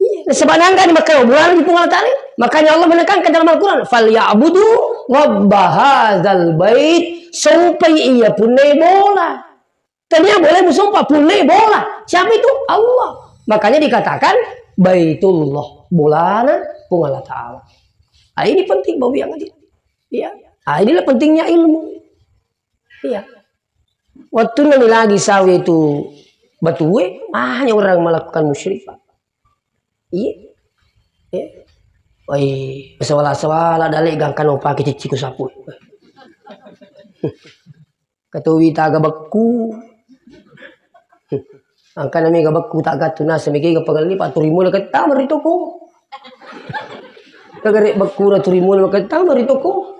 Iya, sebab nangga di Makkah bulan di Puang Allah Ta'ala. Makanya Allah menekankan dalam Al-Quran, "Falyabudu rabba hadzal bait." Sampai iya punne bola. Tania boleh musumpah punne bola. Siapa itu? Allah. Makanya dikatakan Baitullah, bolana Puang Allah Ta'ala. Ah, ini penting, Bapak yang hadir. Iya. Ah, inilah pentingnya ilmu. Iya. Waktu nani lagi sawe itu batue, banyak orang melakukan musyrik, Pak. Iya. Iya. Woi, sewala-sewala dale gangkan opake ciciku sapu. Katowi taga bekku. Angkana mega bekku tak gatu nasa mega pagelli, Pak, turi mula kettama ri toko. Kagare bekku na turi mula kettama ri toko.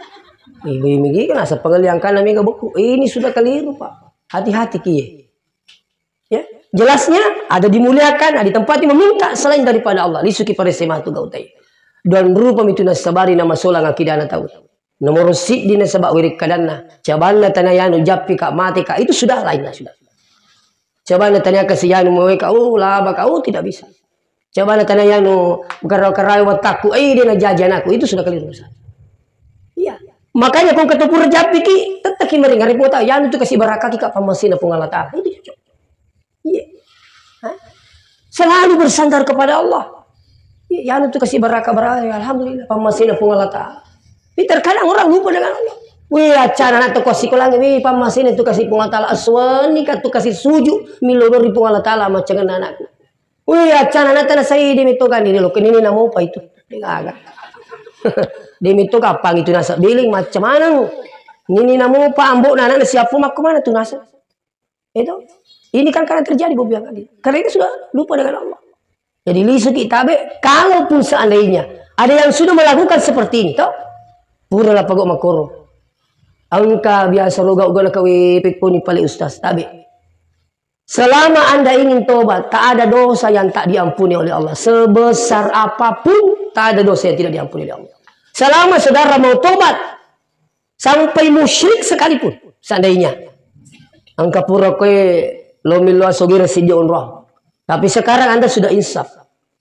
Ibu mega nasa pagelli angkana mega bekku. Ini sudah keliru, Pak. Hati-hati kie. Ya, jelasnya ada dimuliakan, ada ditempati meminta selain daripada Allah. Lisuki pada sematu gautai. Dan rupa mitu nasabari nama solang akidana tahu. Nomor siddi nasaba wirik kadanna. Cabanna tanayanu jappi ka mate ka, itu sudah lain lah sudah. Cabanna tania kasi yanu maweka, oh laba ka, oh tidak bisa. Cabanna tanayanu karawa-karawa watakku, eh dia najaji anakku, itu sudah keliru besar. Iya. Makanya kau ketopur jappi ki, tetap ki meringa repota, yanu tu kasi barakaki ka pamasina Puang Allah Ta'ala. Itu cocok. Iya. Hah? Selalu bersandar kepada Allah. Iya, yanu tu kasi baraka-baraka, alhamdulillah, pamasina Puang Allah Ta'ala. Tapi terkadang orang lupa dengan Allah. Wih, acana anak tu kasi kolangi, wih, pamasina tu kasi Puang Allah Ta'ala. Aswani ka tu kasi suju, milodori Puang Allah Ta'ala, macam anakku. Wih, acana anak tanah saya di mitoga ni, lo kenini namo apa itu? Dia kagak. Di mitoga apa itu nasa biling, macam mana? Nini namo apa, ambok anak siapa, mak mana tu nasa? Itu. Ini kan karena terjadi, Bobi yang tadi. Karena itu sudah lupa dengan Allah. Jadi lisu kita be, kalaupun seandainya ada yang sudah melakukan seperti ini, toh? Pura lah pagok makoro. Engka biasa roga uga na kawe pekkoni pale ustaz, tabe. Selama Anda ingin tobat, tak ada dosa yang tak diampuni oleh Allah. Sebesar apapun, tak ada dosa yang tidak diampuni oleh Allah. Selama saudara mau tobat, sampai musyrik sekalipun, seandainya engka pura koe lo millo asogere siddi onroang. Tapi sekarang Anda sudah insaf.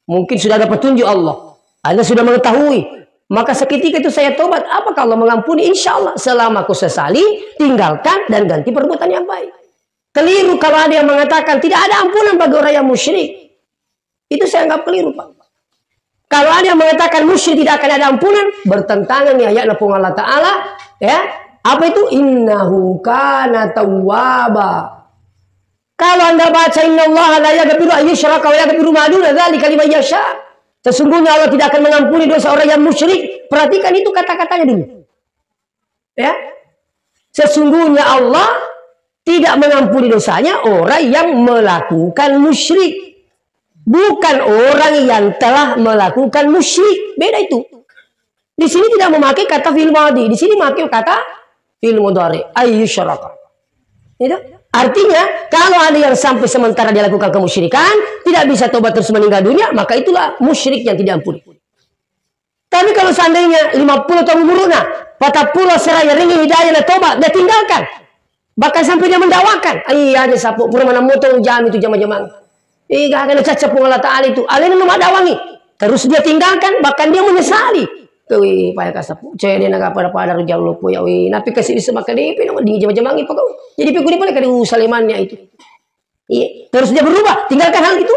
Mungkin sudah ada petunjuk Allah. Anda sudah mengetahui. Maka seketika itu saya tobat. Apakah Allah mengampuni? Insya Allah. Selama kau sesali, tinggalkan dan ganti perbuatan yang baik. Keliru kalau ada yang mengatakan tidak ada ampunan bagi orang yang musyrik. Itu saya anggap keliru, Pak. Kalau ada yang mengatakan musyrik tidak akan ada ampunan, bertentangan nih ayatnya Puang Allah Ta'ala, ya. Apa itu? Innahu kana tawwaba. Kalau Anda baca, "Innallaha la yaghfiru an yushraka wa yaghfiru ma duna dzalika liman yasha." Sesungguhnya Allah tidak akan mengampuni dosa orang yang musyrik. Perhatikan itu kata-katanya dulu. Ya. Sesungguhnya Allah tidak mengampuni dosanya orang yang melakukan musyrik. Bukan orang yang telah melakukan musyrik. Beda itu. Di sini tidak memakai kata fi'il madhi. Di sini memakai kata fi'il mudhari. An yushraka. Itu. Artinya, kalau ada yang sampai sementara dia lakukan kemusyrikan, tidak bisa tobat terus meninggal dunia, maka itulah musyrik yang tidak ampuni. Tapi kalau seandainya lima puluh tahun umurnya, patappulo seraya ringi hidayah na toba, dia tinggalkan. Bahkan sampai dia mendakwakan. Iya, ada sapu pura mana moto jami itu jama-jamang. Eh, gak kena caca pun Allah Ta'ala itu. Alena nama dawangi. Terus dia tinggalkan, bahkan dia menyesali. Wih, payah kasapu. Cewek dia naga pada-pada rujau lupu ya, wih. Napi kasih bisa makan D P nama di jama-jamangi, Pak. Jadi, pikir dia paling kada usah lemannya itu. Iya. Terus dia berubah, tinggalkan hal itu.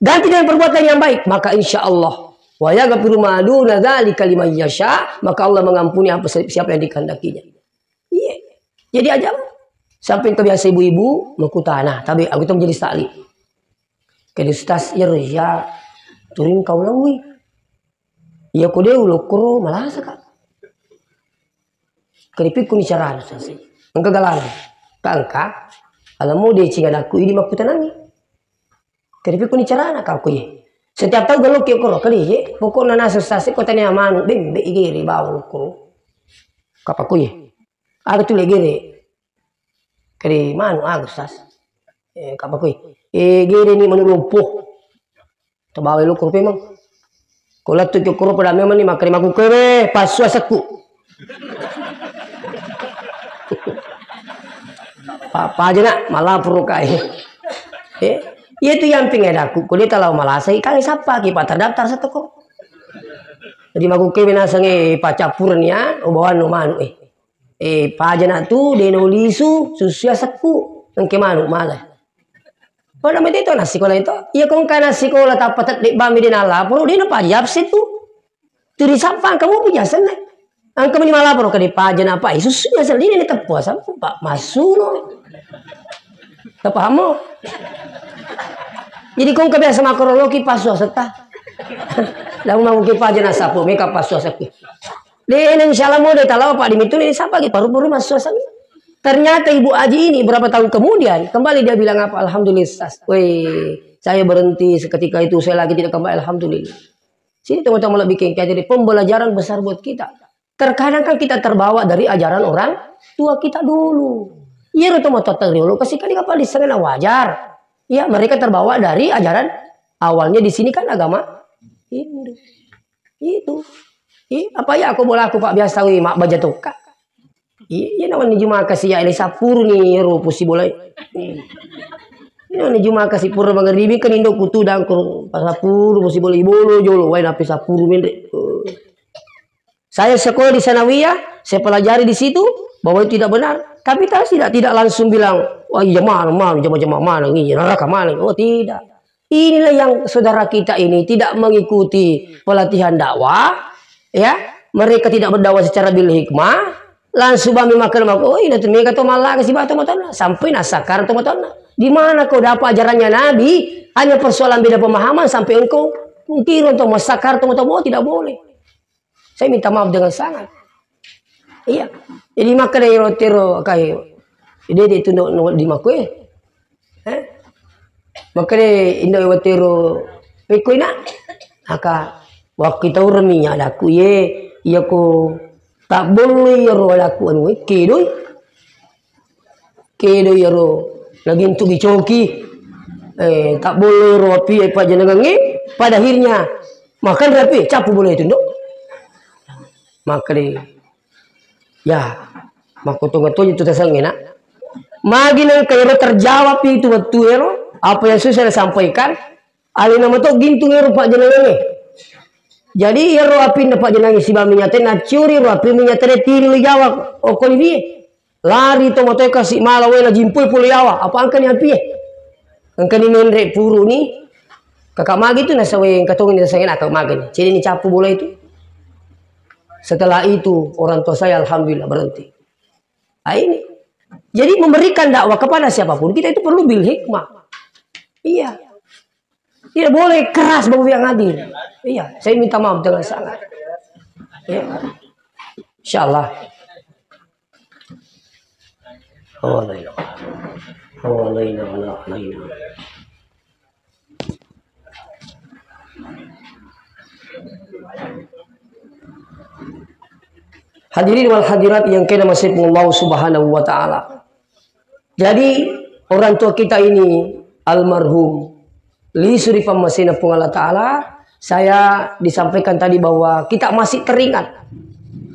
Ganti dengan perbuatan yang baik. Maka insya Allah. Wa yaghfiru ma duna dzalika liman yasha, maka Allah mengampuni apa siapa yang dikehendakinya. Iya. Jadi aja sampai kebiasa ibu-ibu mengkutana, tapi aku itu menjadi sali. Kede Ustaz, iya ro iya turing kau lawi. Iya ko de ulokkoro malasa, Kak. Keripikkuni carana, Ustaz. Engka galana. Kak engka, alammu decing anakku idi makkutanangi. Keripikkuni carana, Kak, ko iye. Setiap tahu galo ki koro, kali iye. Pokokna nasa Ustaz, ko tania manu, bembe igere bawa ulokkoro. Kapa ko iye. Aga tu legere. Kali manu aga Ustaz. Eh, kapa ko iye. Eh, gere ni manu lompo. Tabawa lo koro memang. Ko lettu ki koro pada memang ni makkeda makkukkuwe, passu asekku. Pa-, paja nak, malaporo kai. Eh, iya tu yang pingin aku, ko dia talau malasai, kang sappa ki, Pak, terdaftar satu kok. Jadi makkukkuwe nasang, eh, pacappureng ya, ubawanno manu, eh. Eh, paja nak tu, deno lisu, susu asekku, engke manu, mala. Pada mete to nasikola itu. Iya ko engka nasikola tappa tedde bami de nalaporo, de napaja absen tu. Tu risappa engka mupi jasenna. Engka mani malaporo ke dipaja napa, eh, susu jasen de nateppu asam, Pak, masuno. Tapahammo? Jadi ko engka biasa makkoro loki passu asetta. Lalu mau ki paja nasapu, meka passu asekku. De, insya Allah mau de talawa, Pak, dimituni, siapa lagi paru-paru masuk sana. Ternyata Ibu Aji ini berapa tahun kemudian kembali dia bilang apa? Alhamdulillah, Ustaz. Weh, saya berhenti seketika itu, saya lagi tidak kembali. Alhamdulillah. Sini teman-teman lebih kengkeh. Jadi pembelajaran besar buat kita. Terkadang kan kita terbawa dari ajaran orang tua kita dulu. Iya, itu mau tata dulu. Kasih kali kapal di sana wajar. Ya, mereka terbawa dari ajaran awalnya di sini kan agama Hindu. Itu. Ih, apa ya aku bola aku, Pak, biasa wi, mak baja tokka. Iya, iya, nawan ni juma kasi ya, ele sapuru ni ro pusi bola. Iya, ni juma kasi pura mangaribi kan indo kutu dangkuru, pas sapuru pusi bola, ibolo jolo, wai napi sapuru mende. Saya sekolah di Sanawiyah, saya pelajari di situ bahwa itu tidak benar. Tapi saya tidak, tidak langsung bilang, "Wah, iya mana, mana, jama-jama mana, iya neraka mana." Oh, tidak. Inilah yang saudara kita ini tidak mengikuti pelatihan dakwah, ya. Mereka tidak berdakwah secara bil hikmah, langsung bami makan, oh, ini tuh mereka tuh malah kasih batu matanya, sampai nasakar tuh matanya. Di mana kau dapat ajarannya Nabi? Hanya persoalan beda pemahaman sampai engkau mungkin untuk masakar tuh matanya, oh, tidak boleh. Saya minta maaf dengan sangat. Iya. Jadi makkeda ero tero kai. Dede tu no, no di makku, eh. Eh? Makkeda indo watero pekko ina. Aka wakki tau remi adaku ye, iya ko tak boleh ero adaku anu, eh, kedoi. Kedo iyaro nagintu gicoki, eh, tak boleh ro api pajjanangangnge, pada akhirnya makan rapi, capu boleh itu, Ndok. Maka deh, ya, makkutonga-tonga itu tasang enak. Magi nengka ero terjawab itu waktu ero, apa yang sudah saya sampaikan, alena mato gintung ero pajjanangangnge. Jadi ero apinna pajjanangangnge sibami nyata, naciuri ro api minyata de tiri lo Jawa, okko libi. Lari to matoe kasi mala wena jimpui Pulo Jawa, apa engkani ampie? Engkani menre puru ni, kakak magi tu nasawe engka tongi nasawe nakak magi ni. Jadi ni capu bola itu. Setelah itu orang tua saya alhamdulillah berhenti. Ah, ini. Jadi memberikan dakwah kepada siapapun kita itu perlu bil hikmah. Iya. Tidak boleh keras, Bapak yang hadir. Iya, saya minta maaf dengan sangat. Ya. Insyaallah. Oh, lain. Oh, lain, lain, lain. Hadirin wal hadirat yang kena masih Allah Subhanahu wa Ta'ala. Jadi, orang tua kita ini, almarhum, lisu ri pammasena Puang Allah Ta'ala, Saya disampaikan tadi bahwa kita masih teringat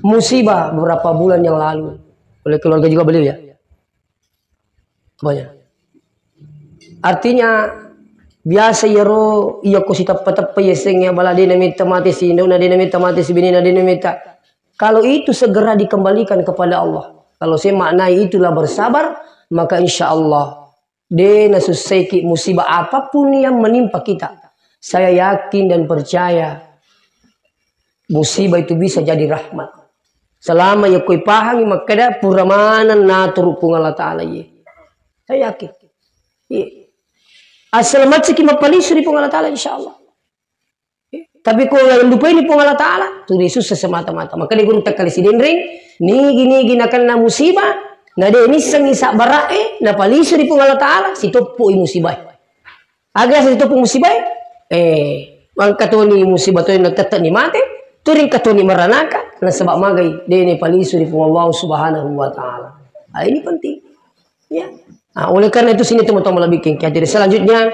musibah beberapa bulan yang lalu oleh keluarga juga beliau, ya. Apa ya? Artinya, biasa iyaro, iya ko siteppa-teppa iya sengnge bala, de' nametta mate si indo'na, de' nametta mate si benena, de' nametta. Kalau itu segera dikembalikan kepada Allah, kalau saya maknai itulah bersabar, maka insya Allah de' nasussaiki musibah apapun yang menimpa kita. Saya yakin dan percaya musibah itu bisa jadi rahmat. Selama iya ko ipahangi makkeda pura maneng naturu Puang Allah Ta'ala iye. Saya yakin. Iya. Asal maccaki mappalisu ri Puang Allah Ta'ala, insya Allah. Tapi ko yang lupai ni Puang Allah Ta'ala, tu dia susah semata-mata. Maka dia guru takkali sidenreng, nigi-nigi nakenna musibah, na de' nissengngi sabbara'e, napalisu ri Puang Allah Ta'ala, sitoppoi musibah. Aga sitoppoi musibah, eh, mangkatoni musibah toni na tette' ni mate, turing katoni maranaka, nasaba magai, de' ni palisu ri Puang Allah Subhanahu wa Ta'ala. Ah, ini penting. Ya. Nah, oleh karena itu sini teman-teman lebih king. Jadi selanjutnya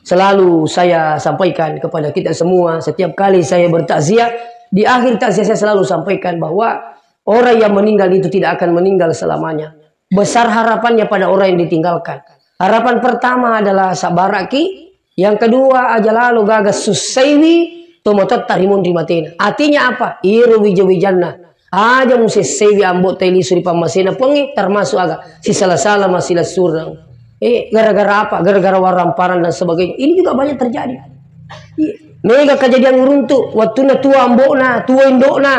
selalu saya sampaikan kepada kita semua, setiap kali saya bertakziah, di akhir takziah saya selalu sampaikan bahwa orang yang meninggal itu tidak akan meninggal selamanya. Besar harapannya pada orang yang ditinggalkan. Harapan pertama adalah sabaraki, yang kedua aja lalo gaga sussaiwi tomatoatta ri munri matena. Artinya apa? Iro wija-wijanna. Aja musessaiwi ambo'ta lisu ri pammasena Puangnge, termasuk aga? Sisala-sala massilessureng. Eh, gara-gara apa? Gara-gara waramparang dan sebagainya. Ini juga banyak terjadi. Iya. Mega kejadian uruntu, wattunna tua ambo'na, tua indo'na.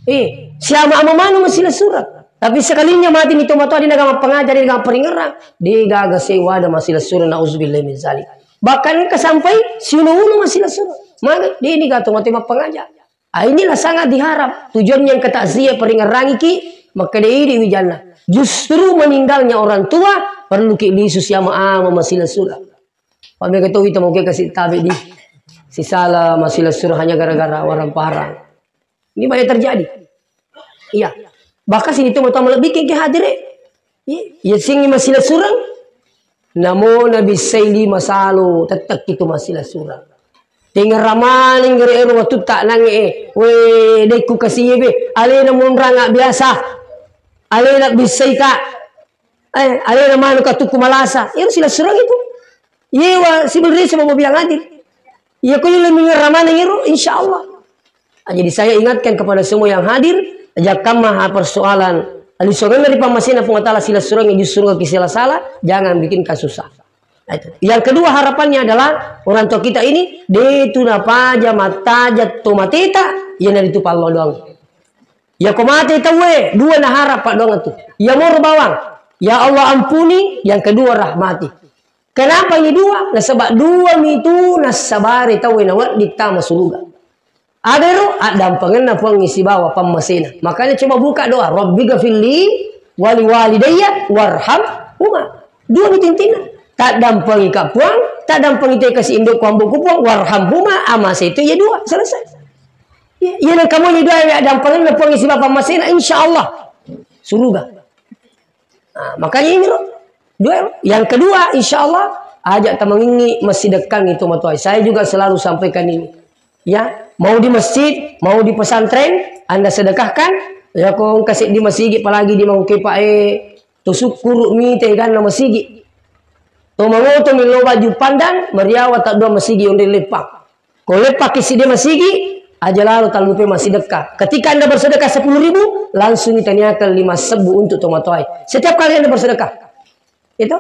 Eh, siama ama manu massilessureng. Tapi sekalinya mati ni tomatoa, de' naga mappangaja, de' naga mapparingerang, de' gaga sewa ada massilessureng, nauzubillahi min zalik. Bahkan engka sampai siuno-uno massilessureng. Magai, de' ni gaga tomatoa mappangaja. Ah, inilah sangat diharap. Tujuannya engka takziah, peringerangiki, makkeda idi wijanna. Justru meninggalnya orang tua, perluki lisu siama ama massilessureng. Pamega to wita mauke kasi tabe di sisala massilessureng hanya gara-gara waramparang. Ini banyak terjadi. Iya. Bahkan sini tu mata malebbi ke hadir, eh. Iya, iya, sing massilessureng. Namo nabissai lima salo, tettekki tu massilessureng. Tengnga ramaneng gere ero watutta nangnge, eh. We, dekku kasi be. Alena monranga biasa. Alena bissai ka. Eh, alena manu ka tukku malasa. Ero silessureng itu. Yewa siberre sama mobil yang hadir. Iya ko yule mingerra maneng ero, insya Allah. Ah, jadi saya ingatkan kepada semua yang hadir, jakkamma ha persoalan. Alisongan dari pammasena Puang Ta'ala silessureng justru ke sila-sala, jangan bikin kasus. Nah, itu. Yang kedua harapannya adalah orang tua kita ini, de' tu napaja mattaja to mateta, iya naritu pallo doang. Iya ko mate tauwe, dua naharap paddoangeng tu. Iya moro bawang, ya Allah ampuni, yang kedua rahmati. Kenapa ini dua? Nasaba dua mitu nassabari tauwe nawedding tama suruga. Agaro addampengenna Puangnge sibawa pammasena. Makanya coba buka doa, Rabbi gafirli wali walidayya warhamhuma. Dua mitu intinna. Taddampengi ka Puang, taddampengi te kasi indokku ambo'ku Puang, warhamhuma, amase itu iya dua, selesai. Iya, iya nang kamu ini dua ya dampengenna Puang sibawa pammasena, insya Allah suruga. Nah, makanya ini loh. Dua, yang kedua, insya Allah, ajak tamangingi massidekkangi tomatoa. Saya juga selalu sampaikan ini. Ya, mau di masjid, mau di pesantren, Anda sedekahkan, ya ko engka seddi masigi, apalagi di Mangkepa e, to sukkuru mi teganna masigi. To mangoto mi lo baju pandang, mariawa tak dua masigi onde lepang. Ko leppaki siddi masigi, aja lalo tallupe massidekka. Ketika Anda bersedekah sepuluh ribu, langsung ditaniakan lima sebbu untuk tomatoai. Setiap kali Anda bersedekah. Itu.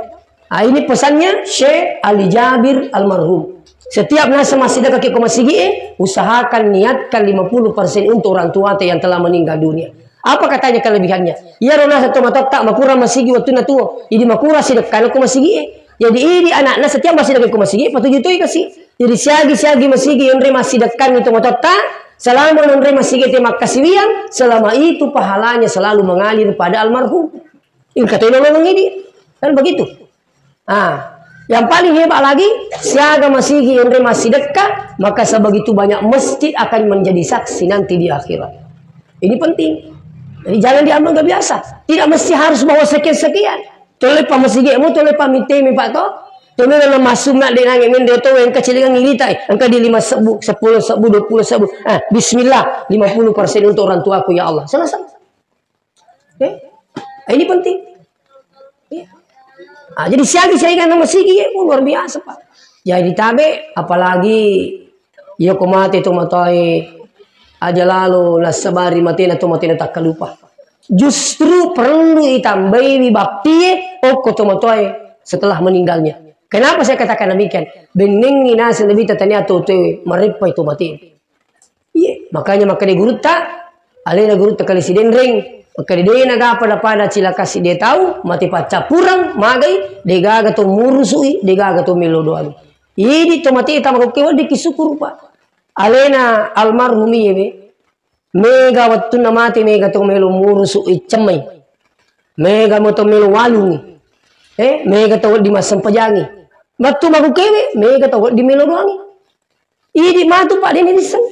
Ah, ini pesannya Syekh Ali Jabir almarhum. Setiap nasa massidekka ki ko masigi, eh, usahakan niatkan lima puluh persen untuk orang tua yang telah meninggal dunia. Apa katanya kelebihannya? Iyaro nasa tomatoatta makurang masigi wattunna tuo. Jadi makurang sidekka ko masigi, eh. Jadi idi anakna setiap massidekka ko masigi, patuju toi kasi. Jadi siagi-siagi masigi onre massidekkangi tomatoatta, selama onre masigi te makkasiwiang, selama itu pahalanya selalu mengalir pada almarhum. Engka to lolongeng idi. Kan begitu. Ah, yang paling hebat lagi, siaga masigi onre massidekka, maka sebegitu banyak masjid akan menjadi saksi nanti di akhirat. Ini penting. Jadi jangan diambil nggak biasa. Tidak mesti harus bawa sekian-sekian. Tole pa masigi mu, tole pa mitemi pak to. Tomelo na masumma de nange mendo to engka cilingang irita, eh, engka di lima sebbu, sepuluh sebbu, dua puluh sebbu. Ah, bismillah, lima puluh persen untuk orang tuaku ya Allah. Selesai. Eh? Ah, ini penting. Iya. Ah, jadi siagi-siagi nama sigi ya, oh, luar biasa, Pak. Jadi tabe, apalagi ya ko mate to matoe aja lalo nasabari matena to matena takkalupa. Justru perlu itambaiwi baktie okko to matoe setelah meninggalnya. Kenapa saya katakan demikian? Bennengi naseng Nabitta tania to toe mareppai to mate. Iya, makanya makkeda gurutta, alena gurutta Kali Sidenreng, makkeda de nagapa napada cilaka sidde tau, mate paccappureng, magai, degaga to murusui, degaga to melo doangi. Idi to mate tama kokke weddikki syukur, Pak. Alena almarhum iye, be. Mega wettunna mate, mega to melo murusu iccemmai. Mega mo to melo walungi. Eh, mega to wedding massempajangi. Wettu makukewe, mega to wedding melo doangi. Idi matu, Pak, deni nisseng.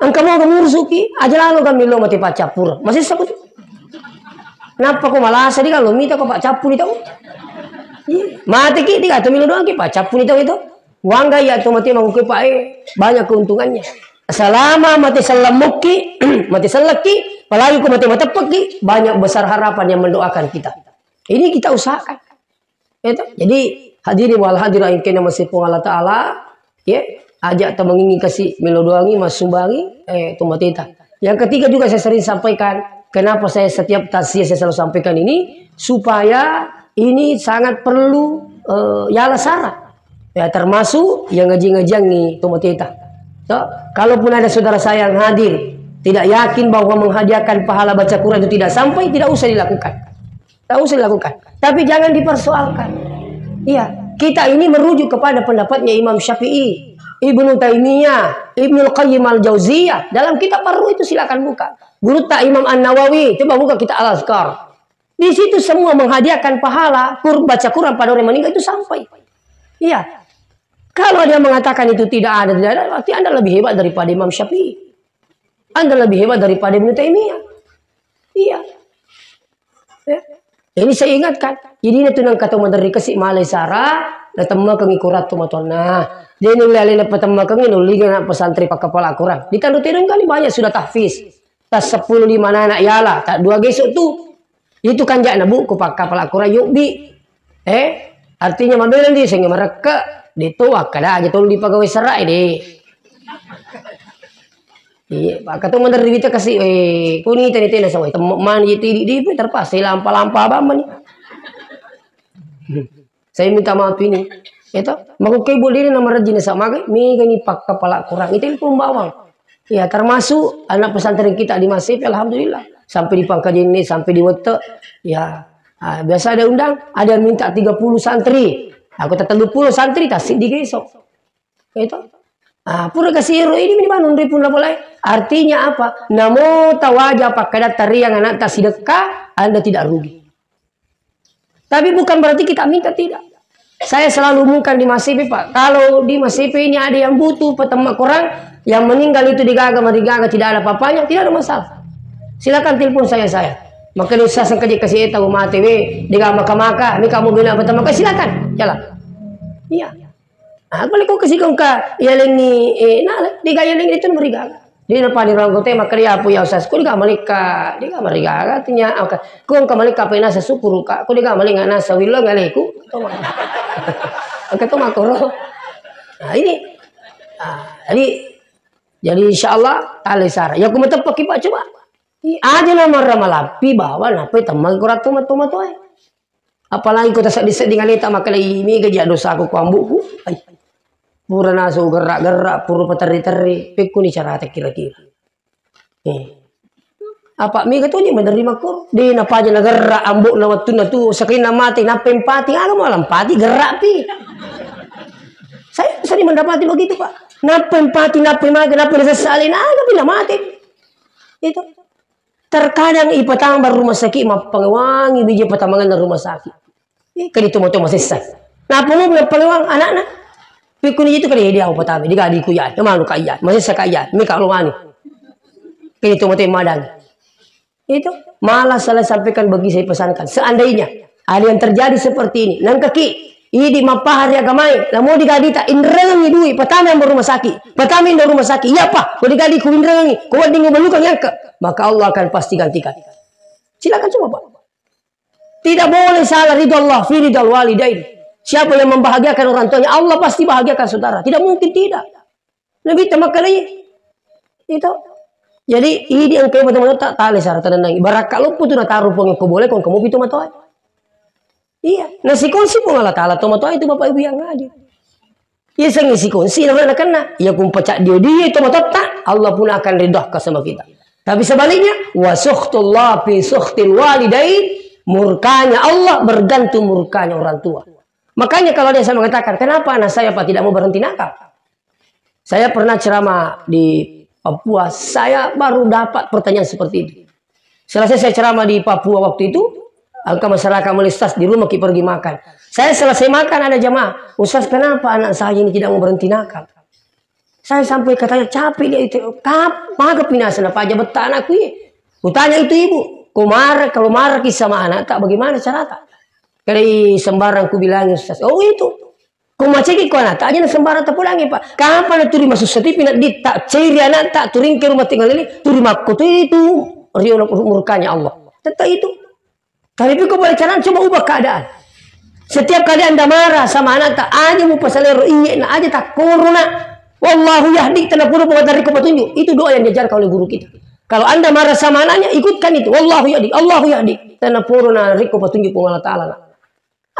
Engka moga murusuki, aja lalo ga melo mate paccappureng. Masessa ko tu. Nappa ko malasa di kalau mita ko paccappuni tau. Iya. Mateki di kata melo doangi paccappuni tau itu. Wangga iya to mate mangukue, Pak, eh, banyak keuntungannya. Selama mate sellemukki, mate sellekki, apalagi ko mate mateppekki, banyak besar harapan yang mendoakan kita. Ini kita usahakan. Ya toh? Jadi, hadirin wal hadirat yang kena masih Puang Allah Ta'ala, ya, ajak temengingi kasih melo doangi, massumbangi, eh, to mateta. Yang ketiga juga saya sering sampaikan, kenapa saya setiap taziah saya selalu sampaikan ini, supaya ini sangat perlu, eh, yala sara. Ya, termasuk yang ngaji-ngajiangi to mateta. Toh, kalaupun ada saudara saya yang hadir, tidak yakin bahwa menghadiahkan pahala baca Quran itu tidak sampai, tidak usah dilakukan. Tak usah dilakukan. Tapi jangan dipersoalkan. Iya, kita ini merujuk kepada pendapatnya Imam Syafi'i, Ibnu Taimiyah, Ibnul Qayyim Al-Jauziyah. Dalam kitab Ar-Ruh itu silakan buka. Gurutta Imam An-Nawawi, coba buka kitab Al-Azkar. Di situ semua menghadiahkan pahala kur baca Quran pada orang meninggal itu sampai. Iya. Kalau ada yang mengatakan itu tidak ada, tidak ada, berarti Anda lebih hebat daripada Imam Syafi'i. Anda lebih hebat daripada Ibnu Taimiyah. Iya. Ya. Ini saya ingatkan. Jadi ini tuh nang kata maderri kasi malai sara, na temmakengi Quran tu matonna. Dia ini ulai alena patemmakengi, nulliga na pesantren pakkapala Quran. Di Tandu Terung kali banyak sudah tahfiz. Tas sepuluh lima anak yala, tak dua gesok tu. Itu kan jak nabu ku pakkapala Quran yubbi. Eh, artinya mabeleng di sengi marekke, di tu akkada aja tolong dipagawe serai di. Iya, Pak, kata maderri wita kasi, eh, kuni tadi tena sawai, temmo mani itu di, di, terpaksa lampa-lampa abang mani. Saya minta maaf ini. Itu, makukai boleh nama rajin sama magai, mega ni pakkapala Quran. Itu pun bawang. Ya, termasuk anak pesantren kita di Masipe, alhamdulillah. Sampai di Pangkajene, sampai di Wette. Ya, ah, biasa ada undang, ada yang minta tiga puluh santri. Aku tetap dua puluh santri, tasik di gesok. Itu. Ah, pura kasih ero ini minimal nundri pun boleh. Artinya apa? Namo tawaja pakkadatta riang anak tasidekka, Anda tidak rugi. Tapi bukan berarti kita minta, tidak. Saya selalu umumkan di Masipe, Pak. Kalau di Masipe ini ada yang butuh petemma Quran, yang meninggal itu digaga, marigaga, tidak ada papanya, tidak ada masalah. Silakan telepon saya, saya. Maka usah sengkaji kasih tahu mate we, diga maka-maka, ini kamu bina petemma, silakan, jalan. Iya. Ah, boleh kau kasih kau ka, ya lengi, eh, nah, diga ya lengi itu marigaga. Di napani ruang kote makkeda, "Apa ya, Ustaz? Ko dega malekka, dega marigaga artinya, oke. Ko engka malekka apa nasa syukur ka, ko dega malekka nasa willo ngaleku." Engka to makkoro. Nah, ini. Ah, jadi, jadi insyaallah tali sara. Ya, ku mateppaki, Pak, coba. Aja na marra malappi bawa napai temmaki ko ratto matto-mattoe. Apalagi ko tasedding-sedding aleta makkeda, "Ih, mega ja dosaku ko ambo'ku." Ai. Pura nasu gerra-gerra, pura paterri-terri, pekkuni carata kira-kira. Eh. Apa mega to je menerima ko? De napaja nagerra ambo'na wettunna tu, sakenna mate, nappa empati, aga mo lampati gerra pi. Saya sering mendapati begitu, Pak. Nappa empati, nappa mate, nappa nasessa alena, aga pi namate. Itu. Terkadang ipatama rumah sakit, mappangewangi bija patamangenna rumah sakit. Eh, kadi tu moto masessa. Napa mau bilang pangewang anakna? Pikkuni itu kadi dia apa tabe, diga diku ya, ya malu ka iya, masessa ka iya, mika lo mani. Kadi tu moto madang. Itu malah saya sampaikan bagi saya pesankan. Seandainya ada yang terjadi seperti ini, nangkaki Idi mappahari agamai, namo digadita, inrengi dui, patami ambo rumah sakit, patami indo rumah sakit, iya pa, ko digadi ku inrengi, ko wedding ubalukang yangke, maka Allah akan pasti gantikan. Silakan coba, Pak. Tidak boleh salah ridho Allah, fi ridho walidain. Siapa yang membahagiakan orang tuanya, Allah pasti bahagiakan saudara. Tidak mungkin tidak. Nabi ta makkalai. Itu. Jadi, idi engka matoa-matoa ta tale sara tenangi. Barakka loppo tu nataru Puang ko boleh, ko engka mopi tu matoa. Iya. Nasikonsi Puang Allah Ta'ala to matoa itu Bapak Ibu yang hadir. Iya sengi sikonsi na nakenna. Iya kumpa cak dio dia itu matotta, Allah pun akan ridho sama kita. Tapi sebaliknya, wasuhtullah fi suhtil walidain, murkanya Allah bergantung murkanya orang tua. Makanya kalau ada yang saya mengatakan, kenapa anak saya Pak tidak mau berhenti nakal? Saya pernah ceramah di Papua, saya baru dapat pertanyaan seperti itu. Selesai saya ceramah di Papua waktu itu, angka masyarakat melihat, "Ustaz, di rumah ki pergi makan." Saya selesai makan, ada jamaah, "Ustaz, kenapa anak saya ini tidak mau berhenti nakal?" Saya sampai katanya, "Capek dia itu. Kap, maka pinasa na paja betta anakku ye." Kutanya itu ibu, "Ko marah, kalau marah ki sama anak tak, bagaimana cara tak?" Kada sembarang ku bilang, Ustaz. Oh, itu. Ko maceki ko anak, tak aja na sembarang tapulangi, Pak. Kapan na turi masussa tipi na ditta, ceri anak tak, turing ke rumah tinggal ini, turi makko tu itu, rio murkanya Allah. Tetap itu. Tapi ko boleh caranya, coba ubah keadaan. Setiap kali Anda marah sama anak tak, aja mu pasalero, iya na aja tak korona. Wallahu yahdi, tena pura pengatar ko petunjuk. Itu doa yang diajarkan oleh guru kita. Kalau Anda marah sama anaknya, ikutkan itu. Wallahu yahdi, Allahu yahdi. Tena pura na riko petunjuk Puang Allah Ta'ala.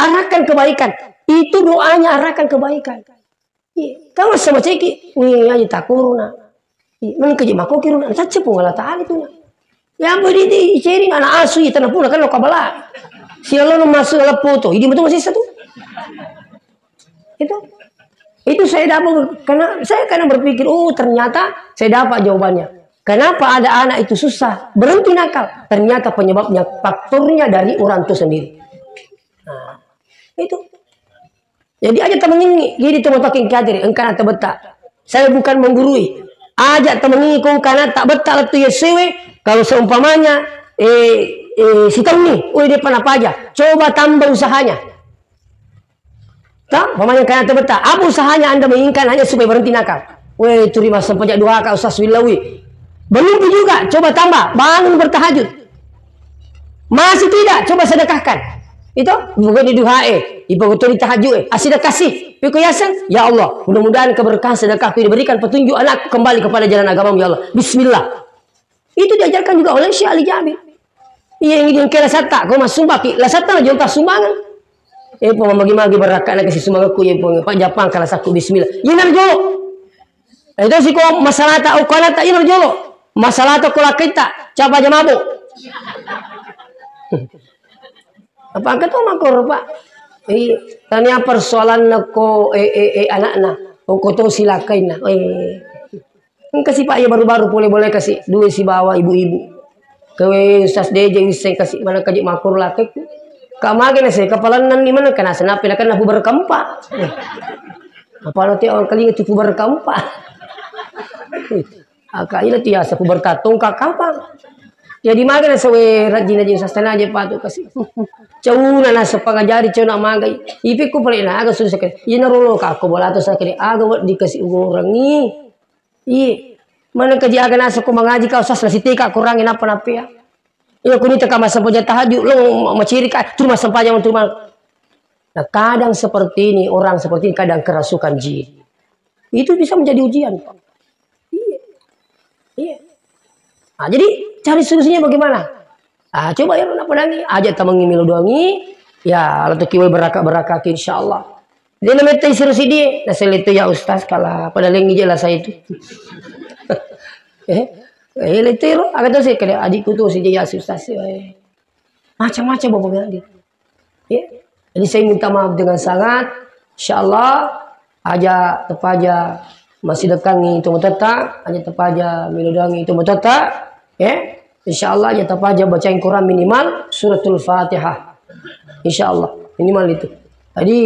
Arahkan kebaikan. Itu doanya arahkan kebaikan. Iya. Kamu sama ceki, nih aja tak korona. Iya, mana kerja mako kiruna, saja Puang Allah Ta'ala itu. Ya ampun, di, di, ceri anak asu, iya, tanah pula kan lo kabala. Si Allah no masuk dalam foto, ini betul masih satu. Itu, itu saya dapat, karena saya kadang berpikir, oh ternyata saya dapat jawabannya. Kenapa ada anak itu susah, berhenti nakal? Ternyata penyebabnya, faktornya dari orang tua sendiri. Nah, itu. Jadi aja temengingi, jadi teman pakai kadir, engkana tebeta. Saya bukan menggurui. Aja temengingi ko engkana tak beta lettu yesewe, kalau seumpamanya, eh, eh, sitaungi, oh dia pernah paja. Coba tambah usahanya. Tah, umpamanya kaya tebeta, apa usahanya Anda menginginkan hanya supaya berhenti nakal? Weh, turi massempajang duha ka Ustaz Willawi. Belum juga, coba tambah, bangun bertahajud. Masih tidak, coba sedekahkan. Itu, bukan di duha eh, ibu betul di tahajud eh, asidekah sih. Piko yasin, ya Allah, mudah-mudahan keberkahan sedekahku ini berikan petunjuk anakku kembali kepada jalan agamamu ya Allah. Bismillah. Itu diajarkan juga oleh Syekh Ali Jabir. Iya, yang, yang kira sata, kau masuk baki, lah sata lah jonta sumbangan. Eh, pemagi magi berakat nak kasih sumbangan ku, ya, Pak Japang kalah saku bismillah. Ini jolo. Itu siko masalah tak ukana tak ini jolo. Masalah tak kula kita, capa aja mabuk. Apa angkat tu makor, Pak? Eh, tanya persoalan ko, eh, eh, eh, anakna. Ko to silakai na. Eh. Engka si Pak, iya baru-baru pole boleh kasi duit sibawa ibu-ibu. Kewe Ustaz D J wisseng kasi mana kaji makor lakeku. Kak mage na saya kepalannan ni mana kena senape na kena puber keempat. Apa nanti orang kali itu puber keempat. Aka ina tiasa puber tatong kak kapang. Jadi mage na sewe rajin aja Ustaz tena aja patu kasi. Cauna na sepangajari cauna magai. Ipiku pole na aga susah ke. Ina rolo ka ko bola to sakit aga wet dikasi ugorangi. Iya. Mana kaji aga nasako mangaji kau sas nasiteka kurangi napa-napa ya. Iya kuni teka massempajang tahajud lo ma-, maciri ka tu massempajang tu ma-, nah, kadang seperti ini, orang seperti ini kadang kerasukan jin. Itu bisa menjadi ujian, Pak. Iya. Iya. Nah, jadi cari solusinya bagaimana? Ah, coba ya, nak pedangi, aja tamangi melo doangi, ya, ala tu kiwai beraka-beraka, insyaallah. Dia nama itu seru sidi, nah, saya lihat ya Ustaz, kalau pada lengi je lah saya itu. Eh, eh, itu, agak tahu sih, kalau adikku tuh, si dia si Ustaz, sih, eh. Macam-macam, Bapak bilang, dia. Ya. Jadi saya minta maaf dengan sangat. Insyaallah aja tepaja masih dekangi itu matata, aja tepaja milodangi itu matata. Ya. Insyaallah aja tepaja bacain Quran minimal suratul Fatihah. Insyaallah minimal itu. Jadi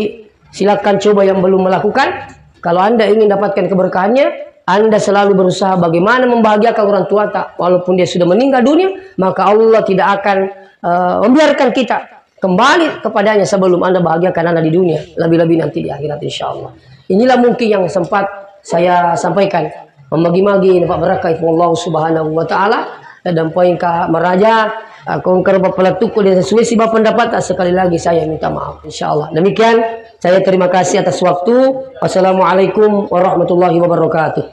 silakan coba yang belum melakukan. Kalau Anda ingin dapatkan keberkahannya, Anda selalu berusaha bagaimana membahagiakan orang tua tak, walaupun dia sudah meninggal dunia, maka Allah tidak akan eh, membiarkan kita kembali kepadanya sebelum Anda bahagiakan Anda di dunia, lebih-lebih nanti di akhirat, insya Allah. Inilah mungkin yang sempat saya sampaikan. Magi-magi napabbarakkai Puang Allah Subhanahu wa Ta'ala, dan poin ka maraja, aku engkau bapak pelatukku dan sesuai si bapak pendapat, sekali lagi saya minta maaf. Insya Allah. Demikian, saya terima kasih atas waktu. Wassalamualaikum warahmatullahi wabarakatuh.